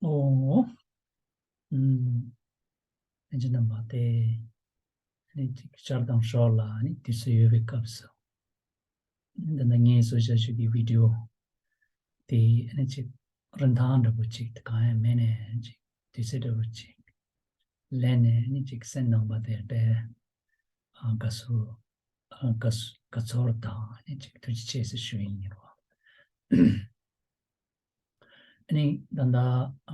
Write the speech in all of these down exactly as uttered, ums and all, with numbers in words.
ཨོ། ཨུམ། ལྷན་རྒྱས་རྣམ་པ་དེ། ཨ་ནི་ཅིག་ཆར་དང་ཞོར་ལ་ཨ་ནི་དུས་ཚོད་ཡོད་པའི་སྐབས་སུ། འདི་ནི་ངས་བཟོས་བཞག་ཞུ་གི་བི་ཌི་ཡོ་དེ་ཨ་ནི་ཅིག་རིན་ཐང་འདྲ་པོ་ཅིག་གང་ཡང་མེད་ནས་ཅིག་དུས་ཚོད་འདྲ་པོ་ཅིག་ལེན་ནས་ཨ་ནི་ཅིག་སེམས་ནང་པ་དེར་དཔེ་ཨ་དགའ་བསུ་ཨ་དགའ་བསུ་དགའ་ཚོར་དང་ཨ་ནི་ཅིག་ཐུགས་རྗེ་ཆེ་ཟེར་ཞུ་ཡིན་རོ། ཨ་ནི་ད་ལྟ་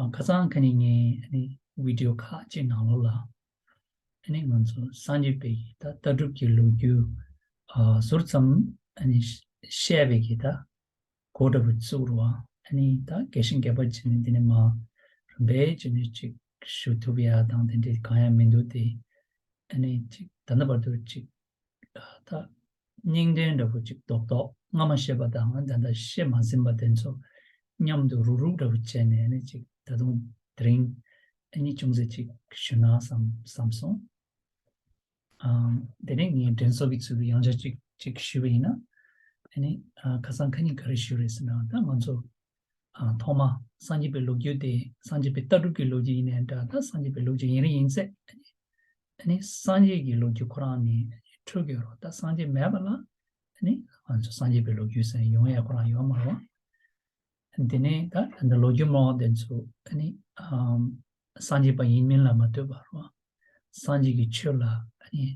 ཨ་ཁ་སང་ཁ་ཉིན་ངས་ཨ་ནི་བི་ཌི་ཡོ་ཁག་ཅིག་ནང་ལོགས་ལ་ཨ་ནི་ང་ཚོ་སངས་རྒྱས་པའི་ད་ལྟ་གྲུབ་ཀྱི་ལོ་རྒྱུས་ཨ་ཟུར་ཙམ་ཨ་ནི་བཤད་པའི་གི་ད་གོ་འདྲ་པོ་བཙུགས་རོགས། ཨ་ནི་ད་རྒྱས་ཤིང་རྒྱས་པ་བྱས་ནས་འདི་ནས་མ་རིམ་པས་བྱས་ནས་ཅིག་ཞུ་ཐུབ་ཡ་དང་དེ་འདྲའི་གང་ཡང་མི་འདུག་སྟེ། ཨ་ནི་ཅིག་ད་ལྟ་བར་དུ་ཅིག་ད་སྙིང་དོན་འདྲ་པོ་ཅིག་རྡོག་རྡོག་སྔ་མ་བཤད་པ་དང་ད་ལྟ་བཤད་མ་ཟིན་པ་དེ་ཚོ་མཉམ་དུ་རུག་རུག་འདྲ་པོ་བྱས་ནས་ཨ་ནི་ཅིག་ད་དུང་དེ་རིང་ཨ་ནི་ཅུང་ཟད་ཅིག་ཞུ་ན་བསམ་བསམ་སོང་། ཨ་དེ་ནས་ངས་དྲན་གསོ་གི་ཚུལ་དུ་ཡང་བསྐྱར་ཅིག་ཅིག་ཞུས་པ་ཡིན་ན། ཨ་ནི་ཨ་ཁ་སང་ཁ་ཉིན་ག་རེ་ཞུས་རེད་ཟེར་ན་ད་ང་ཚོ་ཨ་ཐོག་མ་སངས་རྒྱས་པའི་ལོ་རྒྱུས་དེ་སངས་རྒྱས་པའི་ལྟ་གྲུབ་ཀྱི་ལོ་རྒྱུས་ཡིན་ནའི་འདྲ་ད་སངས་རྒྱས་པའི་ལོ་རྒྱུས་ཡིན་རིང་ཡིན་ཚད་ཨ་ནི་སངས་རྒྱས་ཀྱི་ལོ་རྒྱུས་ཁོ་རང་ནི་འཕྲོས་ཀྱི་རོ། ད་སངས་རྒྱས་མེད་པ་ལ་ཨ་ནི་ང་ཚོ་སངས་རྒྱས་པའི་ལོ་རྒྱུས་ཟེར་ཡོང་ཡ་ཁོ་རང་ཡོད་མ་རེད་བ། དེ་ནས་ད་ད་ལྟ་ལོ་རྒྱུས་སྨྲ་བ་དེ་ཚོ་ཨ་ནི་ཨམ་སངས་རྒྱས་པ་ཡིན་མིན་ལ་མ་ལྟོས་པར་བ། སངས་རྒྱས་ཀྱི་ཆོས་ལ་ཨ་ནི་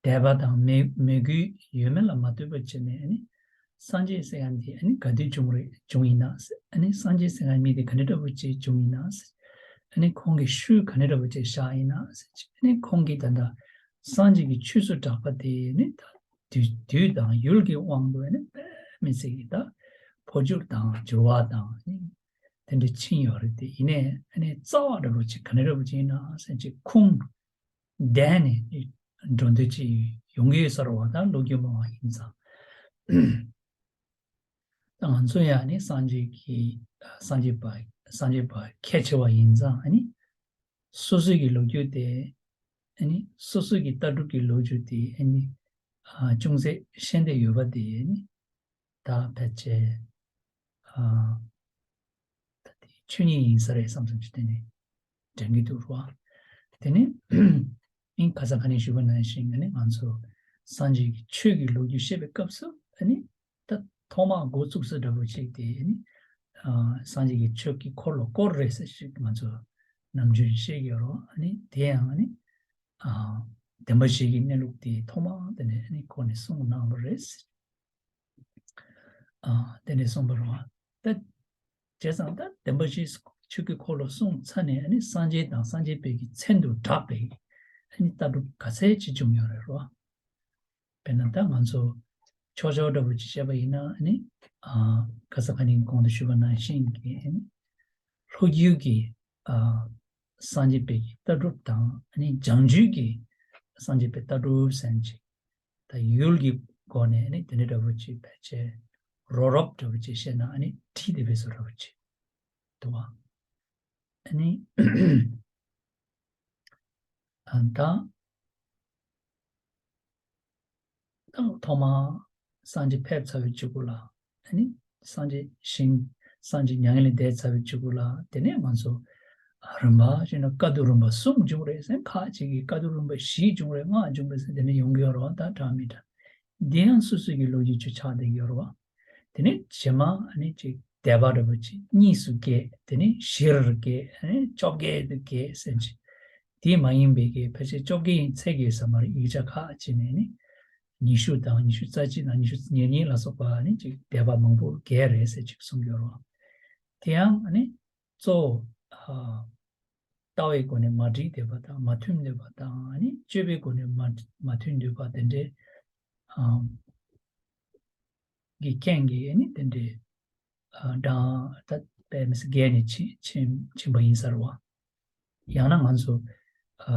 དད་པ་དང་མོས་མོས་གུས་ཡོད་མེད་ལ་མ་ལྟོས་པར་བྱས་ནས་ཨ་ནི་སངས་རྒྱས་ཟེར་ཡ་འདི་ཨ་ནི་ག་དུས་བྱུང་རེད་བྱུང་ཡིན་ན་ཟེར། ཨ་ནི་སངས་རྒྱས་ཟེར་ཡ་མི་དེ་ག་འདྲ་འདྲ་པོ་ཅིག་བྱུང་ཡིན་ན་ཟེར། ཨ་ནི་ཁོང་གི་ཤུལ་ག་འདྲ་འདྲ་པོ་ཅིག་བཞག་ཡིན་ན་ཟེར། ཨ་ནི་ཁོང་གིས་ད་ལྟ་སངས་རྒྱས་ཀྱི་ཆོས་སུ་གྲགས་པ་དེ་ནི་ད་དུས་དུས་དང་ཡུལ་གྱི་དབང་དུ་ནི་དཔེ་མི་སྲིད་ཀྱི་ད་འཕོ་འགྱུར་དང་འགྱུར་བ་དང་ནི་དེ་འདྲ་ཕྱིན་ཡོད་རེད་དེ། ཡིན་ནའི་ཨ་ནི་རྩ་བ་འདྲ་པོ་ཅིག་ག་འདྲ་འདྲ་པོ་ཅིག་ཡིན་ན་ཟེར་ཅིག་ཁུངས་ལྡན་ནས་འགྲོ་འདོད་ཅིག་ཡོང་གི་ཡོད་ས་རེད་བ། ད་ལོ་རྒྱུས་སྨྲ་བ་ཡིན་ཙང་། ད་ང་ཚོ་ཡང་ནི་སངས་རྒྱས་ཀྱི་སངས་རྒྱས་པ་སངས་རྒྱས་པ་ཁས་འཆེ་བ་ཡིན་ཙང་ཨ་ནི། སོ་སོའི་གི་ལོ་རྒྱུས་དེ་ཨ་ནི་སོ་སོའི་གི་ལྟ་གྲུབ་ཀྱི་ལོ་རྒྱུས་དེ་ཨ་ནི་ཨ་ཅུང་ཟད་ཤེས་འདོད་ཡོད་པ་དེ་ཨ་ནི་ད་ཕལ་ཆེར་ཨ་ད་དེ་ཆོས་ཉིད་ཡིན་ས་རེད་བསམ་བསམ་ཞིག་དེ་ནི་དྲན་གྱི་འདུག་རོ། དེ་ནི་ཨིན་ཁ་སང་ཁ་ནས་ཞུས་པ་ནང་བཞིན་ཨ་ནི་ང་ཚོ་སངས་རྒྱས་ཀྱི་ཆོས་ཀྱི་ལོ་རྒྱུས་བཤད་པའི་སྐབས་སུ་ཨ་ནི། ད་ཐོག་མར་འགོ་བཙུགས་ས་འདྲ་པོ་ཅིག་དེ་ནི་ཨ་སངས་རྒྱས་ཀྱི་ཆོས་ཀྱི་འཁོར་ལོ་བསྐོར་རེད་ཟེར་ཞིག་ང་ཚོ་ནམ་རྒྱུན་བཤད་ཀྱི་ཡོད་རེད། ཨ་ནི་དེ་ཡང་ཨ་ནི་ཨ་བདེན་པ་བཞི་གི་གནས་ལུགས་དེ་ཐོག་མར་དེ་ནས་ཨ་ནི་ཁོ་ནས་གསུངས་གནང་བ་རེད། ཨ་དེ་ནས་གསུངས་པ་རེད་བ། ད་བྱས་ཙང་ད་བདེན་པ་བཞི་ཆོས་ཀྱི་འཁོར་ལོ་གསུངས་ཚར་ནས་ཨ་ནི་སངས་རྒྱས་དང་སངས་རྒྱས་པའི་གི་མཚན་དུ་གྲགས་པའི་ཨ་ནི་ལྟ་གྲུབ་ག་ཚད་ཅིག་བྱུང་ཡོད་རེད་རོ། དཔེར་ན་ད་ང་ཚོ་ཆོས་ཕྱོགས་འདྲ་པོ་ཅིག་བཤད་པ་ཡིན་ན་ཨ་ནི་ཨ་ག་ས་ག་ནས་གོང་དུ་ཞུས་པ་ནང་བཞིན་གྱི་ཨ་ནི་ལྷོ་རྒྱུད་ཀྱི་ཨ་སངས་རྒྱས་པའི་ལྟ་གྲུབ་དང་ཨ་ནི་བྱང་རྒྱུད་ཀྱི་སངས་རྒྱས་པའི་ལྟ་གྲུབ་ཟེར་ཅིག་ད་ཡུལ་གྱི་སྒོ་ནས་ཨ་ནི་དེ་འདྲ་འདྲ་པོ་ཅིག་ཕལ་ཆེར་རོབ་རོབ་འདྲ་པོ་ཅིག་བཤད་ན་ཨ་ནི་ཁྲིད་དེ་བས་སོ་འདྲ་པོ་ཅིག་འདུག་བ། ཨ་ནི་ཨ་ད་ཐོག་མར་སངས་རྒྱས་ཕེབས་ཚར་བའི་གཅིག་པུ་ལ་ཨ་ནི་སངས་རྒྱས་ཞིང་སངས་རྒྱས་མྱ་ངན་ལས་འདས་ཚར་བའི་གཅིག་པུ་ལ་དེ་ནས་ང་ཚོ་རིམ་པ་བྱས་ན་བཀའ་བསྡུ་རིམ་པ་གསུམ་བྱུང་རེད་ཟེར། ཁ་ཅིག་གིས་བཀའ་བསྡུ་རིམ་པ་བཞི་བྱུང་རེད་ལྔ་བྱུང་རེད་ཟེར་དེ་འདྲ་ཡོང་གི་ཡོད་རེད་བ། ད་འདྲ་མི་འདྲ་འདི་ཡང་སོ་སོ་གི་ལོ་རྒྱུས་ཅིག་ཆགས་བསྡད་ཀྱི་ཡོད་རེད་བ། དེ་ནས་རྗེས་མ་ཨ་ནི་ཅིག་སྡེ་པ་འདྲ་པོ་ཅིག་གཉིས་སུ་གྱེས། དེ་ནས་བཞིར་གྱེས། ཨ་ནི་བཅོ་བརྒྱད་དུ་གྱེས་ཟེར་ཅིག་དེ་མ་ཡིན་པའི་གི་ཕལ་ཆེར་བཅོ་བརྒྱད་ཡིན་ཚད་ཀྱི་ས་མར་ཡིག་ཆ་ཁག་ཅིག་ནས་ནི་ཉི་ཤུ་དང་ཉི་ཤུ་རྩ་གཅིག་དང་ཉི་ཤུ་ཉེར་གཉིས་ལ་སོགས་པ་ནི་ཅིག་སྡེ་པ་མང་པོ་གྱེས་རེད་ཟེར་ཅིག་གསུང་གི་ཡོད་རེད། དེ་ཡང་ནི་གཙོ་བོ་ཨ་ལྟ་བའི་སྒོ་ནས་མ་འགྲིག་བསྡད་པ་དང་མ་མཐུན་བསྡད་པ་དང་ནི་སྤྱོད་པའི་སྒོ་ནས་མ་མ་མཐུན་བསྡད་པ་དེ་འདྲའི་ཨ་གི་རྐྱེན་གྱིས་ནི་དེ་འདྲའི་ཨ་གྲངས་ད་དཔེ་མི་སྲིད་བརྒལ་ནས་ཕྱིན་ཕྱིན་ཕྱིན་པ་ཡིན་ས་རེད་བ། ཡང་ན་ང་ཚོ་ཨ་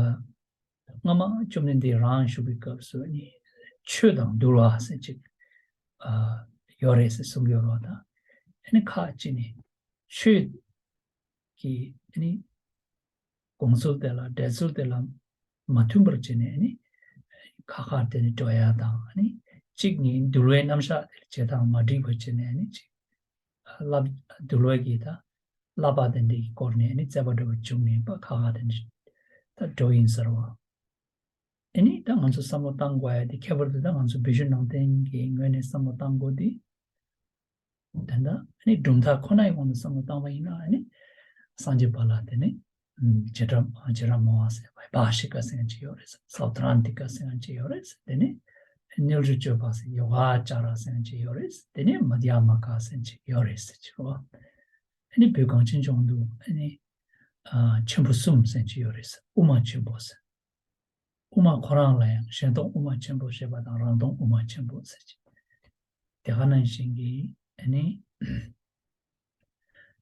སྔ་མ་བཅོམ་ལྡན་འདས་རང་བཞུགས་པའི་སྐབས་སུ་ནི་ཆོས་དང་འདུལ་བ་ཟེར་ཅིག་ཨ་ཡོད་རེད་ཟེར་གསུང་གི་ཡོད་རེད་བ། ད་ཨ་ནི་ཁག་ཅིག་ནི་ཆོས་ཀྱི་ཨ་ནི་དགོངས་ཚུལ་དེ་ལ་འགྲེལ་ཚུལ་དེ་ལ་མ་མཐུན་པར་བྱས་ནས་ཨ་ནི་ཁ་ཁར་དེ་ནི་འགྲོ་ཡ་དང་ཨ་ནི་གཅིག་ནི་འདུལ་བའི་རྣམ་གཞག་དེ་ལ་བྱེད་སྟངས་མ་འགྲིག་པར་བྱས་ནས་ཨ་ནི་གཅིག་བསླབ་འདུལ་བའི་གི་ད་ བསླབ་པ་དེ་འདྲའི་སྐོར་ནས་ཨ་ནི་རྩོད་པ་འདྲ་བོ་བྱུང་ནས་པ་ཁ་ཁ་དེ་འདྲ་ད་འགྲོ་ཡིན་ཟེར་བ། ཨ་ནི་ད་ང་ཚོ་བསམ་བློ་བཏང་དགོས་ཡ་དེ་ཁྱད་པར་དུ་ད་ང་ཚོ་བོད་བརྒྱུད་ནང་བསྟན་གྱི་ངོས་ནས་བསམ་བློ་བཏང་དགོས་དེ། ད་ལྟ་ཨ་ནི་གྲུབ་མཐའ་ཁོ་ནའི་དབང་དུ་བསམ་བློ་བཏང་བ་ཡིན་ན་ཨ་ནི་སངས་རྒྱས་པ་ལ་དེ་ནི་ཨམ་བྱེ་བྲག་བྱེ་བྲག་སྨྲ་བ་ཟེར་བ་བྷ་ཤི་ཀ་ཟེར་མཁན་ཅིག་ཡོད་རེད། སོ་ཐ་ར་ནྟི་ཀ་ཟེར་མཁན་ཅིག་ཡོད་རེད། དེ་ནི་རྣལ་འབྱོར་སྤྱོད་པ་ཟེར་ཡོ་ག་ཅཱ་ར་ཟེར་མཁན་ཅིག་ཡོད་རེད། དེ་ནི་མ་དྷྱ་མ་ཀ་ཟེར་མཁན་ཅིག་ཡོད་རེད་ཟེར་གྱི་རེད། ཨ་ནི་བོད་གངས་ཅན་ལྗོངས་དུ་ཨ་ནི་ཨ་ཆེན་པོ་གསུམ་ཟེར་མཁན་ཅིག་ཡོད་རེད། དབུ་མ་ཆེན་པོ་ཟེར། དབུ་མ་ཁོ་རང་ལ་ཡང་གཞན་སྟོང་དབུ་མ་ཆེན་པོ་ཞེས་པ་དང་རང་སྟོང་དབུ་མ་ཆེན་པོ་ཟེར་གྱི། དེ་ག་ནང་བཞིན་གྱི་ཨ་ནི་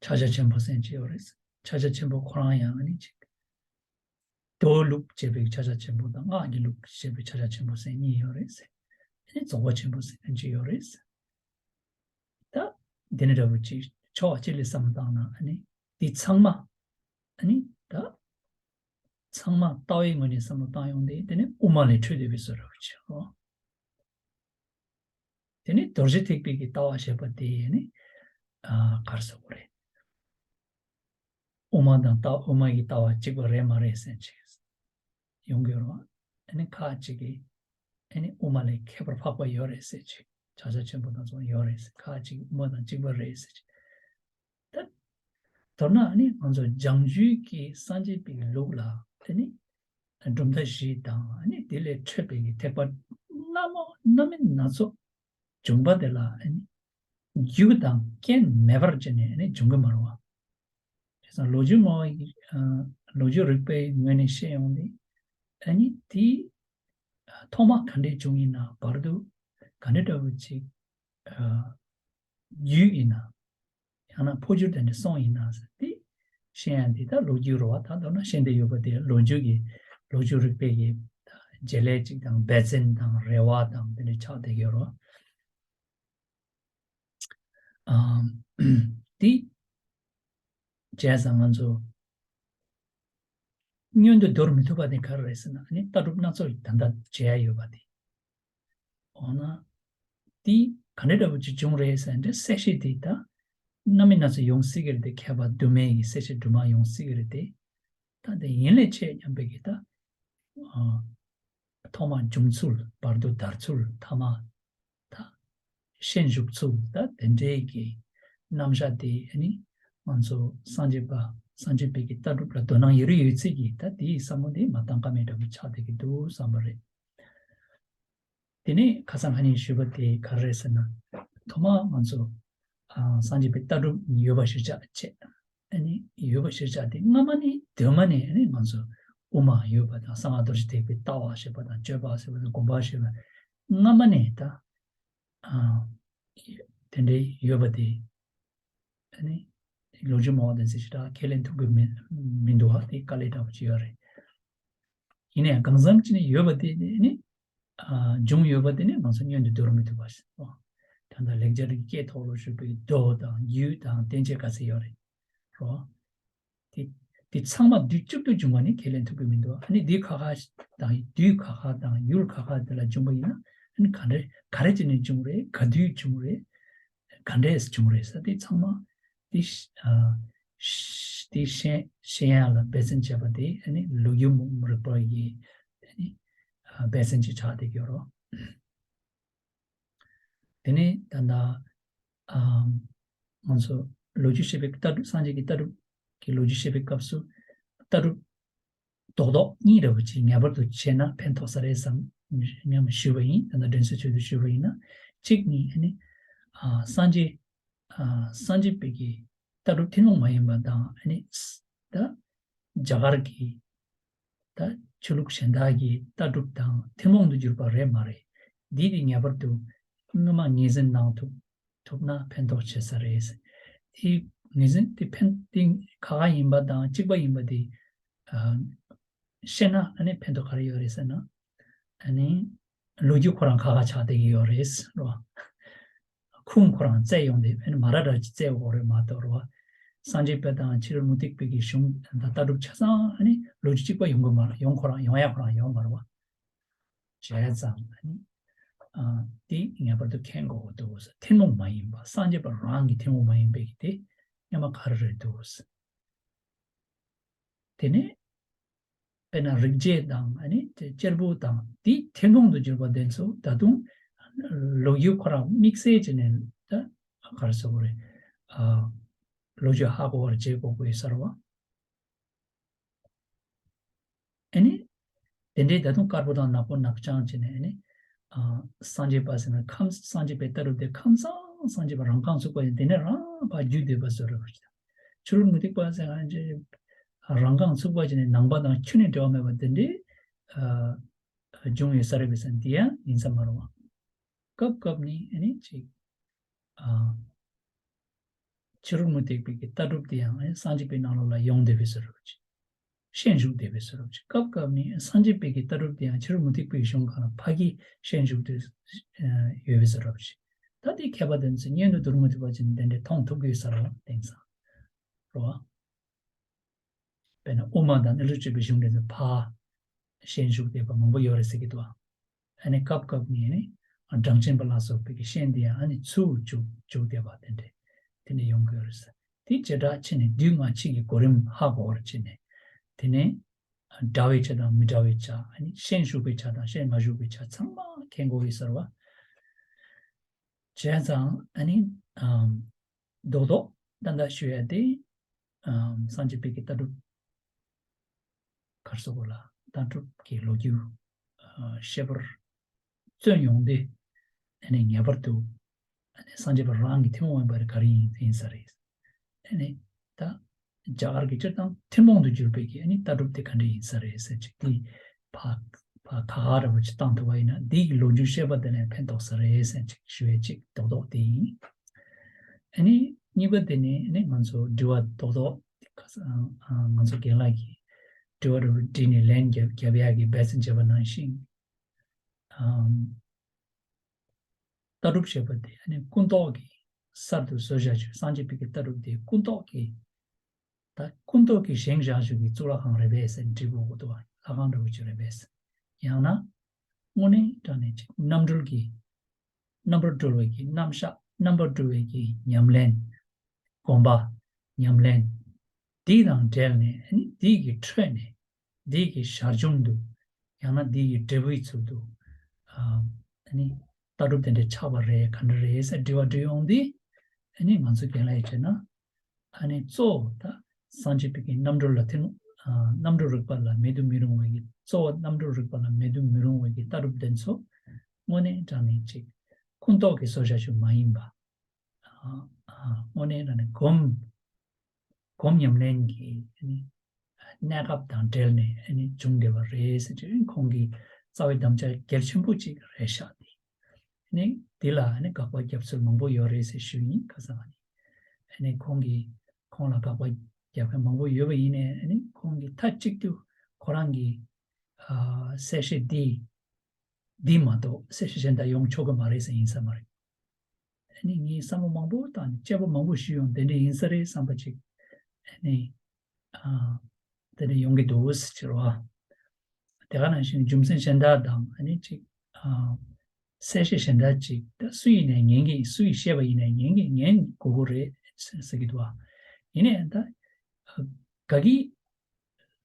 ཕྱག་རྒྱ་ཆེན་པོ་ཟེར་གྱི་ཡོད་རེད། ཕྱག་རྒྱ་ཆེན་པོ་ཁོ་རང་ཡང་ཨ་ནི་ཅིག་མདོ་ལུགས་ཅེས་པའི་ཕྱག་རྒྱ་ཆེན་པོ་དང་སྔགས་ཀྱི་ལུགས་ཅེས་པའི་ཕྱག་རྒྱ་ཆེན་པོ་ཟེར་གཉིས་ཡོད་རེད་ཟེར། ཨ་ནི་རྫོགས་པ་ཆེན་པོ་ཟེར་གྱི་ཡོད་རེད་ཟེར། ད་འདི་ནི་འདྲ་བོ་ཅིག་ཕྱོགས་གཅིག་ལས་བསམ་བཏང་ན་ཨ་ནི་འདི་ཚང་མ་ཨ་ནི་ད་ཚང་མ་ལྟ་བའི་ངོས་ནས་བསམ་བློ་བཏང་ཡོང་དུས་དེ་ནི་དབུ་མ་ལས་འཕྲོས་བསྡད་པའི་བཟོ་འདྲ་བོ་ཅིག་རེད། དེ་ནི་རྡོ་རྗེ་ཐེག་པའི་གི་ལྟ་བ་ཞེས་པ་དེ་ནི་ཨ་ག་རེ་ཟེར་དགོས་རེད། དབུ་མ་དང་ལྟ་དབུ་མ་གི་ལྟ་བ་གཅིག་པ་རེད་མ་རེད་ཟེར་ཅིག་ཡོང་གི་ཡོད་རེད་བ། ཨ་ནི་ཁ་ཅིག་གིས་ཨ་ནི་དབུ་མ་ལས་ཁྱད་པར་འཕགས་པ་ཡོད་རེད་ཟེར་ཅིག་ཕྱག་རྒྱ་ཆེན་པོ་དང་ཚོགས་ཡོད་རེད་ཟེར། ཁ་ཅིག་གིས་དབུ་མ་དང་གཅིག་པ་རེད་ཟེར་ཅིག་ད་མདོར་ན་ཨ་ནི་ང་ཚོ་སྦྱང་རྒྱུད་ཀྱི་སངས་རྒྱས་པའི་ལུགས་ལ་ཨ་ནི་གྲུབ་མཐའ་བཞི་དང་ཨ་ནི་དེ་ལས་འཕྲོས་པའི་གི་ཐེག་པ་སྣ་མང་སྣ་མིན་སྣ་ཚོགས་འབྱུང་བ་དེ་ལ་ཨ་ནི་རྒྱུ་དང་རྐྱེན་མེད་པར་བྱས་ནས་ཨ་ནི་འབྱུང་གི་མ་རེད་བ། བྱས་ཙང་ལོ་རྒྱུས་སྨྲ་བ་ཡི་ཨ་ལོ་རྒྱུས་རིག་པའི་ངོས་ནས་བཤད་ཡོང་དུས་ཨ་ནི་དེ་ཐོག་མ་ག་འདྲས་བྱུང་ཡིན་ན་བར་དུ་ག་འདྲས་འདྲ་བོ་ཅིག་ཨ་བརྒྱུད་ཡིན་ན། ཡང་ན་འཕོ་འགྱུར་དེ་འདྲ་སོང་ཡིན་ན་ཟེར་ཏེ། ཤེས་ཡ་འདི་ད་ལོ་རྒྱུས་རེད་བ། ད་མདོར་ན་ཤེས་འདོད་ཡོད་པ་དེ་ལོ་རྒྱུས་ཀྱི་ལོ་རྒྱུས་རིག་པའི་གི་བརྗེ་ལས་ཅིག་དང་འབད་བརྩོན་དང་རེ་བ་དང་དེ་འདྲ་ཆགས་བསྡད་ཡོད་རེད་བ། ཨམ། དེ་བྱས་ཙང་ང་ཚོ་མངོན་དུ་འདོར་མི་ཐུབ་པ་དེ་ག་རེ་རེད་ཟེར་ན་ཨ་ནི་ལྟ་གྲུབ་སྣ་ཚོགས་ཀྱི་ད་ལྟ་བྱེད་ཡ་ཡོད་པ་དེ། འོ་ན། དེ་ག་འདྲ་འདྲ་བོ་ཅིག་བྱུང་རེད་ཟེར་འདྲ་གསལ་བཤད་དེ་ད། སྣ་མིན་སྣ་ཚོགས་ཡོང་སྲིད་ཀྱི་རེད་དེ་མཁས་པ་དུ་མའི་གི་གསལ་བཤད་དུ་མ་ཡོང་སྲིད་ཀྱི་རེད་དེ། ད་དེ་ཡིན་ལས་ཆེ་སྙམ་པའི་གི་ད། ཨ། ཐོག་མ་བྱུང་ཚུལ་བར་དུ་དར་ཚུལ་ཐ་མ། ད། ཤན་ཞུགས་ཚུལ་ད་དེ་འདྲའི་གི་རྣམ་གཞག་དེ་ཨ་ནི་ང་ཚོ་སངས་རྒྱས་པ་སངས་རྒྱས་པའི་གི་ལྟ་གྲུབ་ལ་དོ་སྣང་ཡོད་རེ་ཡོད་ཚད་ཀྱི་ད་དེའི་བསམ་བློ་དེ་མ་བཏང་ཀ་མེད་འདྲ་པོ་ཆགས་བསྡད་ཀྱི་འདུག་བསམ་པ་རེད། དེ་ནས་ཁ་སང་ཁ་ཉིན་ཞུས་པ་དེ་ག་རེ་རེད་ཟེར་ན། ཐོག་མར་ང་ཚོ་ཨ་སངས་རྒྱས་པའི་ལྟ་གྲུབ་ཡོད་པ་གཞིར་བཞག་བྱས། ཨ་ནི་ཡོད་པ་གཞིར་བཞག་དེ་སྔ་མ་ནས་གདོད་མ་ནས་ཨ་ནི་ང་ཚོ་དབུ་མ་ཡོད་པ་དང་གསང་སྔགས་རྡོ་རྗེ་ཐེག་པའི་ལྟ་བ་ཞེས་པ་དང་སྤྱོད་པ་ཞེས་པ་དང་སྒོམ་པ་ཞེས་པ་སྔ་མ་ནས་ད་ཨ་དེ་འདྲའི་ཡོད་པ་དེ་ཨ་ནི་ལོ་རྒྱུས་སྨྲ་བ་དང་ཚིག་ཞེ་དྲག་ཁས་ལེན་ཐུབ་ཀྱི་མི་མི་འདུག་བ། དེ་དཀའ་ལས་འདྲ་པོ་ཅིག་ཡོད་རེད། ཡིན་ནའང་གང་འཚམ་ཅིག་ནས་ཡོད་པ་དེ་ནི་ཨ་བྱུང་ཡོད་པ་དེ་ནི་ང་ཚོ་མངོན་དུ་འདོར་མི་ཐུབ་པ་ཞིག་རེད། ད་ལྟ་ལེགས་སྦྱར་གྱི་སྐད་ཐོག་ལ་ཞུགས་པའི་མདོ་དང་རྒྱུད་དང་བསྟན་བཅོས་ག་ཚད་ཡོད་རེད། རོ། དེ་དེ་ཚང་མ་དུས་གཅིག་ཏུ་བྱུང་བ་ནི་ཁས་ལེན་ཐུབ་ཀྱི་མི་འདུག་ཨ་ནི་དུས་ཁ་ཁ་དང་དུས་ཁ་ཁ་དང་ཡུལ་ཁ་ཁ་དེ་ལ་བྱུང་བ་ཡིན་ན་ཨ་ནི་ག་འདྲ་ག་རེ་བྱས་ནས་བྱུང་རེད། ག་དུས་བྱུང་རེད། ག་འདྲས་བྱུང་རེད་ཟེར་དེ་ཚང་མ་དེ་ཤ་ཨ་ཤ་དེ་ཤེས་ཤེས་ཡ་ལ་འབད་བརྩོན་བྱས་པ་དེ་ཨ་ནི་ལོ་རྒྱུས་མུ་རིག་པ་ཡི་ཨ་ནི་ཨ་འབད་བརྩོན་ཅིག་ཆགས་བསྡད་ཡོད་རེད། དེ་ནས་ད་ལྟ་ཨ་ང་ཚོ་ལོ་རྒྱུས་བཤད་པའི་ལྟ་གྲུབ་སངས་རྒྱས་ཀྱི་ལྟ་གྲུབ་ཀྱི་ལོ་རྒྱུས་བཤད་པའི་སྐབས་སུ་ལྟ་གྲུབ་རྡོག་རྡོག་གཉིས་འདྲ་བོ་ཅིག་ངེས་པར་དུ་བྱས་ན་ཕན་ཐོགས་ས་རེད་བསམ་སྙམ་ཞུས་པ་ཡིན། ད་ལྟ་དྲན་གསོ་ཆེད་དུ་ཞུས་པ་ཡིན་ན་གཅིག་ནི་ཨ་ནི་ཨ་སངས་རྒྱས་ཨ་སངས་རྒྱས་པའི་གི་ལྟ་གྲུབ་ཐུན་མོང་མ་ཡིན་པ་དང་ཨ་ནི་ད་རྒྱ་གར་གྱི་ད་ཆོས་ལུགས་གཞན་དག་གི་ལྟ་གྲུབ་དང་ཐུན་མོང་དུ་གྱུར་པ་རེད་མ་རེད། འདི་དེ་ངེས་པར་དུ་སྔོན་མ་ངོས་འཛིན་གནང་ཐུབ་ཐུབ་ན་ཕན་ཐོགས་ཆེ་ས་རེད། དེ་ངོས་འཛིན་དེ་ཕན་དེ་ཁག་ཁག་ཡིན་པ་དང་གཅིག་པ་ཡིན་པ་དེ་ཨ་ཤེས་ན་ཨ་ནི་ཕན་ཐོགས་ག་རེ་ཡོད་རེད་ཟེར་ན་ཨ་ནི་ལོ་རྒྱུས་ཁོ་རང་ཁག་ཁག་ཆགས་བསྡད་ཀྱི་ཡོད་རེད་རོ། ཁུངས་ཁོ་རང་བཙལ་ཡོང་དུས་ཨ་ནི་མ་ར་འདྲ་ཅིག་བཙལ་དགོས་རེད་མ་གཏོགས་རོ། སངས་རྒྱས་པ་དང་ཕྱི་རོལ་མུ་སྟེགས་པའི་གི་གཞུང་དང་ལྟ་གྲུབ་ཆ་ཚང་ཨ་ནི་ལོ་རྒྱུས་གཅིག་པ་ཡོང་གི་མ་རེད། ཡོང་ཁོ་རང་ཡོང་ཡ་ཁོ་རང་ཡོང་མ་རེད་བ། བྱས་ཙང་ཨ་ནི་ཨ་དེ་ངེས་པར་དུ་མཁྱེན་དགོས་འདུག་ཟེར། ཐུན་མོང་མ་ཡིན་པ་སངས་རྒྱས་པ་རང་གི་ཐུན་མོང་མ་ཡིན་པའི་གི་དེ་ ཚད་མ་ག་རེ་རེད་འདུག་དེ་ནས་དཔེར་ན་རིག་བྱེད་དང་ཨ་ནི་གཅེར་བུ་དང་དེའི་ཐུན་མོང་དུ་གྱུར་པ་དེ་ཚོ་ད་དུང་ལོ་རྒྱུས་ཁོ་རང་དམིགས་བསལ་བྱས་ནས་ད་ག་རེ་ཟེར་དགོས་རེད། ཨ། ལོ་རྒྱུས་ཧ་གོ་བར་བྱེད་དགོས་དགོས་ས་རེད་བ། ཨ་ནི། དེ་འདྲའི་ད་དུང་དཀར་པོ་དང་ནག་པོ་ནག་རྐྱང་བྱས་ནས་ཨ་ནི། ཨ། སངས་རྒྱས་པ་ཟེར་ན་ཁམས་སངས་རྒྱས་པའི་ལྟ་གྲུབ་དེ་ཁམས་སངས་སངས་རྒྱས་པ་རང་རྐང་ཚུགས་པ་ཡིན་དེ་ནས་རང་ཕར་བརྒྱུད་བསྡད་པ་བཟོ་འདྲ་བ་ཞིག་དང་། ཕྱི་རོལ་མུ་སྟེགས་པ་ཟེར་ན་རང་རྐང་ཚུགས་པ་བྱས་ནས་ནང་པ་དང་ཁྱོན་ནས་འབྲེལ་བ་མེད་པ་དེ་འདྲའི། ཨ། བྱུང་ཡོད་ས་རེད་པས་ཟེར་ན་དེ་ཡང་ཡིན་ས་མ་རེད་བ། སྐབས་སྐབས་ནི་ཨ་ནི་ཅིག་ཨ། ཕྱི་རོལ་མུ་སྟེགས་པའི་གི་ལྟ་གྲུབ་དེ་ཡང་ཨ་ནི་སངས་རྒྱས་པའི་ནང་ལོགས་ལ་ཡོང་བསྡད་པའི་བཟོ་འདྲ་ཅིག་ཤན་ཞུགས་བསྡད་པའི་བཟོ་འདྲ་ཅིག་སྐབས་སྐབས་ནི་སངས་རྒྱས་པའི་གི་ལྟ་གྲུབ་དེ་ཡང་ཕྱི་རོལ་མུ་སྟེགས་པའི་གཞུང་གང་ལ་ཕ་གི་ཤན་ཞུགས་ཏེ་ཡོད་པའི་བཟོ་འདྲ་ཅིག་ད་དེ་མཁས་པ་དེ་ཚོས་སྔོན་དུ་འགྲོ་མི་ཐུབ་པ་ཅིག་དེ་འདྲའི་མཐོང་ཐུབ་ཀྱི་ཡོད་ས་རེད་བ་དེང་སང་རེད་བ། དཔེར་ན་དབུ་མ་དང་རྣལ་འབྱོར་སྤྱོད་པའི་གཞུང་འདི་ཚོ་ཕར་ཤན་ཞུགས་བསྡད་པ་མང་པོ་ཡོད་རེད་ཟེར་གྱི་འདུག་ཨ་ནི་སྐབས་སྐབས་ནས་ནི་གྲངས་ཅན་པ་ལ་སོགས་པའི་གི་ཤན་འདི་ཡང་ཨ་ནི་ཚུར་འཇུག་འཇུག་བསྡད་པ་དེ་འདྲས་དེ་འདྲས་ཡོང་གི་ཡོད་རེད་ཟེར། དེ་བྱེ་བྲག་ཕྱེ་ནས་བསྡུས་ངག་ཕྱིས་ཀྱི་གོ་རིམ་ཧ་གོ་བར་བྱས་ནས་དེ་ནས་འདྲ་བའི་ཆ་དང་མི་འདྲ་བའི་ཆ་ཨ་ནི་ཤན་ཞུགས་པའི་ཆ་དང་ཤན་མ་ཞུགས་པའི་ཆ་ཚང་མ་མཁྱེན་དགོས་ཡོད་ས་རེད་བ། བྱས་ཙང་ཨ་ནི། རྡོག་རྡོག་ཏན་ཏན་ཞུ་ཡ་དེ། ཨམ། སངས་རྒྱས་པའི་གི་ལྟ་གྲུབ། ག་རེ་ཟེར་དགོས་ལ་ལྟ་གྲུབ་ཀྱི་ལོ་རྒྱུས། ཨ། ཤེས་པར་བརྩོན་ཡོང་དུས། ཨ་ནི་ངེས་པར་དུ། ཨ་ནི་སངས་རྒྱས་པ་རང་གི་ཐུན་མོང་མ་ཡིན་པ་རེ་ག་རེ་ཡིན་ཡིན་ས་རེད། ཨ་ནི་ད། རྒྱ་གར་གྱི་སྤྱིར་བཏང་ཐུན་མོང་དུ་གྱུར་པའི་གི་ཨ་ནི་ལྟ་གྲུབ་དེ་ག་འདྲ་ཡིན་ས་རེད་ཟེར་ཅིག་དེ་ཕ་ཕ་ཁ་ཁ་ར་བ་ཅིག་བཏང་ཐུབ་པ་ཡིན་ན་འདི་གི་ལོ་རྒྱུས་ཤེས་པ་དེ་ལས་ཕན་ཐོགས་ས་རེད་ཟེར་ཅིག་ཞུ་ཡས་ཅིག་རྡོག་རྡོག་དེ་ཡིན། ཨ་ནི་གཉིས་པ་དེ་ནི་ཨ་ནི་ང་ཚོ་དྲི་བ་རྡོག་རྡོག་ང་ཚོ་རྒན་ལགས་ཀྱིས་དྲི་བ་རེ་བ་དྲིས་ནས་ལན་རྒྱབ་རྒྱབ་ཡག་གི་འབད་བརྩོན་བྱས་པ་ནང་བཞིན། ཨམ། ལྟ་གྲུབ་ཞེས་པ་དེ་ཨ་ནི་ཀུན་རྟོག་གིས་གསར་དུ་བཟོས་བཞག་རྒྱུ་སངས་རྒྱས་པའི་གི་ལྟ་གྲུབ་དེ་ཀུན་རྟོག་གིས་ད་ཀུན་རྟོག་གིས་བཞེངས་བཞག་རྒྱུ་གི་གཙུག་ལག་ཁང་རེད་པས་ཟེར་འདྲི་དགོས་ཀྱི་འདུག་བ། ལྷ་ཁང་འདྲ་བོ་ཅིག་རེད་པས། ཡང་ན་དངོས་གནས་དྲང་གནས་ཅིག་རྣམ་གྲོལ་གྱི་རྣམ་པར་གྲོལ་བའི་གི་རྣམ་གཞག་རྣམ་པར་གྲོལ་བའི་གི་ཉམས་ལེན། སྒོམ་པ། ཉམས་ལེན། འདི་དང་འབྲེལ་ནས་ཨ་ནི་འདི་གི་ཁྲོད་ནས་འདི་གི་ཞར་བྱུང་དུ་ཡང་ན་འདི་གི་འབྲས་བུའི་ཚུལ་དུ་ཨ་ནི་ལྟ་གྲུབ་དེ་འདྲ་ཆགས་པ་རེད་ག་འདྲ་རེད་ཟེར་དྲི་བ་དྲི་ཡོང་དུས་ཨ་ནི་ང་ཚོ་རྒན་ལགས་ཡིས་བྱས་ན་ཨ་ནི་གཙོ་བོ་ད་སངས་རྒྱས་པའི་གི་རྣམ་གྲོལ་ལ་ཐིམ་རྣམ་གྲོལ་རིག་པ་ལ་མེད་དུ་མི་རུང་བའི་གི་གཙོ་བོ་རྣམ་གྲོལ་རིག་པ་ལ་མེད་དུ་མི་རུང་བའི་གི་ལྟ་གྲུབ་དེ་ཚོ་དངོས་གནས་དྲང་གནས་ཅིག་ཀུན་རྟོག་གིས་བཟོས་བཞག་རྒྱུ་མ་ཡིན་པ། དངོས་གནས་དྲང་གནས་སྒོམ། སྒོམ་ཉམས་ལེན་གྱི་གནས་སྐབས་དང་འབྲེལ་ནས་བྱུང་བསྡད་པ་རེད་ཟེར་དུས་ཁོང་གི་རྩ་བའི་དམ་བཅའ་གལ་ཆེན་པོ་གཅིག་རེད་ཤག་དེ། འདི་ལ་དགག་པ་བརྒྱབ་ཚུལ་མང་པོ་ཡོད་རེད་ཟེར་ཞུས་ཡིན་ཁ་སང་ནས། ཁོང་གིས་ཁོང་ལ་དགག་པ་བརྒྱབ་མཁན་མང་པོ་ཡོད་པ་ཡིན་ནའི་ཁོང་གིས་མཐའ་གཅིག་ཏུ་ཁོ་རང་གི་གསལ་བཤད་འདི། འདི་མ་གཏོགས་གསལ་བཤད་གཞན་དག་ཡོང་ཆོག་གི་མ་རེད་ཟེར་ཡིན་ས་མ་རེད། ཨ་ནི་ངས་བསམ་བློ་མང་པོ་བཏང་ནས་དཔྱད་པ་མང་པོ་ཞུས་ཡོང་དེ་འདྲ་ཡིན་ས་རེད་བསམ་པ་ཅིག་ཨ་ནི་ཨ་དེ་འདྲ་ཡོང་གི་འདུག་ཟེར་བ། དེ་ག་ནང་བཞིན་རྒྱུ་མཚན་གཞན་དག་དང་ཨ་ནི་ཅིག་ཨ་གསལ་བཤད་གཞན་དག་ཅིག་ད་སུ་ཡིན་ནའི་ཉན་གི་སུ་ཡིས་བཤད་པ་ཡིན་ནའི་ཉན་གི་ཉན་དགོས་ཀྱི་རེད་ཟེར་གྱི་འདུག་བ། ཡིན་ནའི་ད་ག་གི་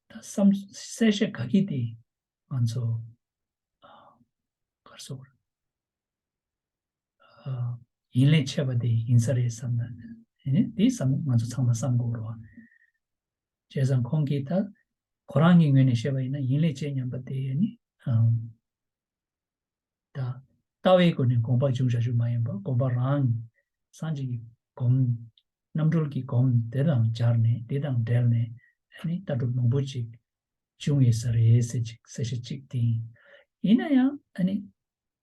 ད་བསམ་གསལ་བཤད་ག་གི་དེ། ང་ཚོ་ཨ་ག་རེ་ཟེར་དགོས་རེད། ཨ་ཡིན་ལས་ཆེ་བ་དེ་ཡིན་ས་རེད་བསམ་ན་ཡིན་ནའི་དེ་བསམ་ང་ཚོ་ཚང་མ་བསམ་དགོས་རེད་བ། བྱས་ཙང་ཁོང་གིས་ད་ཁོ་རང་གི་ངོས་ནས་བཤད་པ་ཡིན་ན་ཡིན་ལས་ཆེ་སྙམ་པ་དེ་ནི་ཨ་ད་ལྟ་བའི་སྒོ་ནས་དགོངས་པ་བྱུང་བཞག་རྒྱུ་མ་ཡིན་པར་དགོངས་པ་རང་སངས་རྒྱས་ཀྱི་སྒོམ་རྣམ་གྲོལ་གྱི་སྒོམ་དེ་དང་སྦྱར་ནས་དེ་དང་འབྲེལ་ནས་ཨ་ནི་ལྟ་གྲུབ་མང་པོ་ཅིག་བྱུང་ཡོད་ས་རེད་ཟེར་ཅིག་གསལ་བཤད་ཅིག་དེ་ཡིན། ཡིན་ན་ཡང་ཨ་ནི་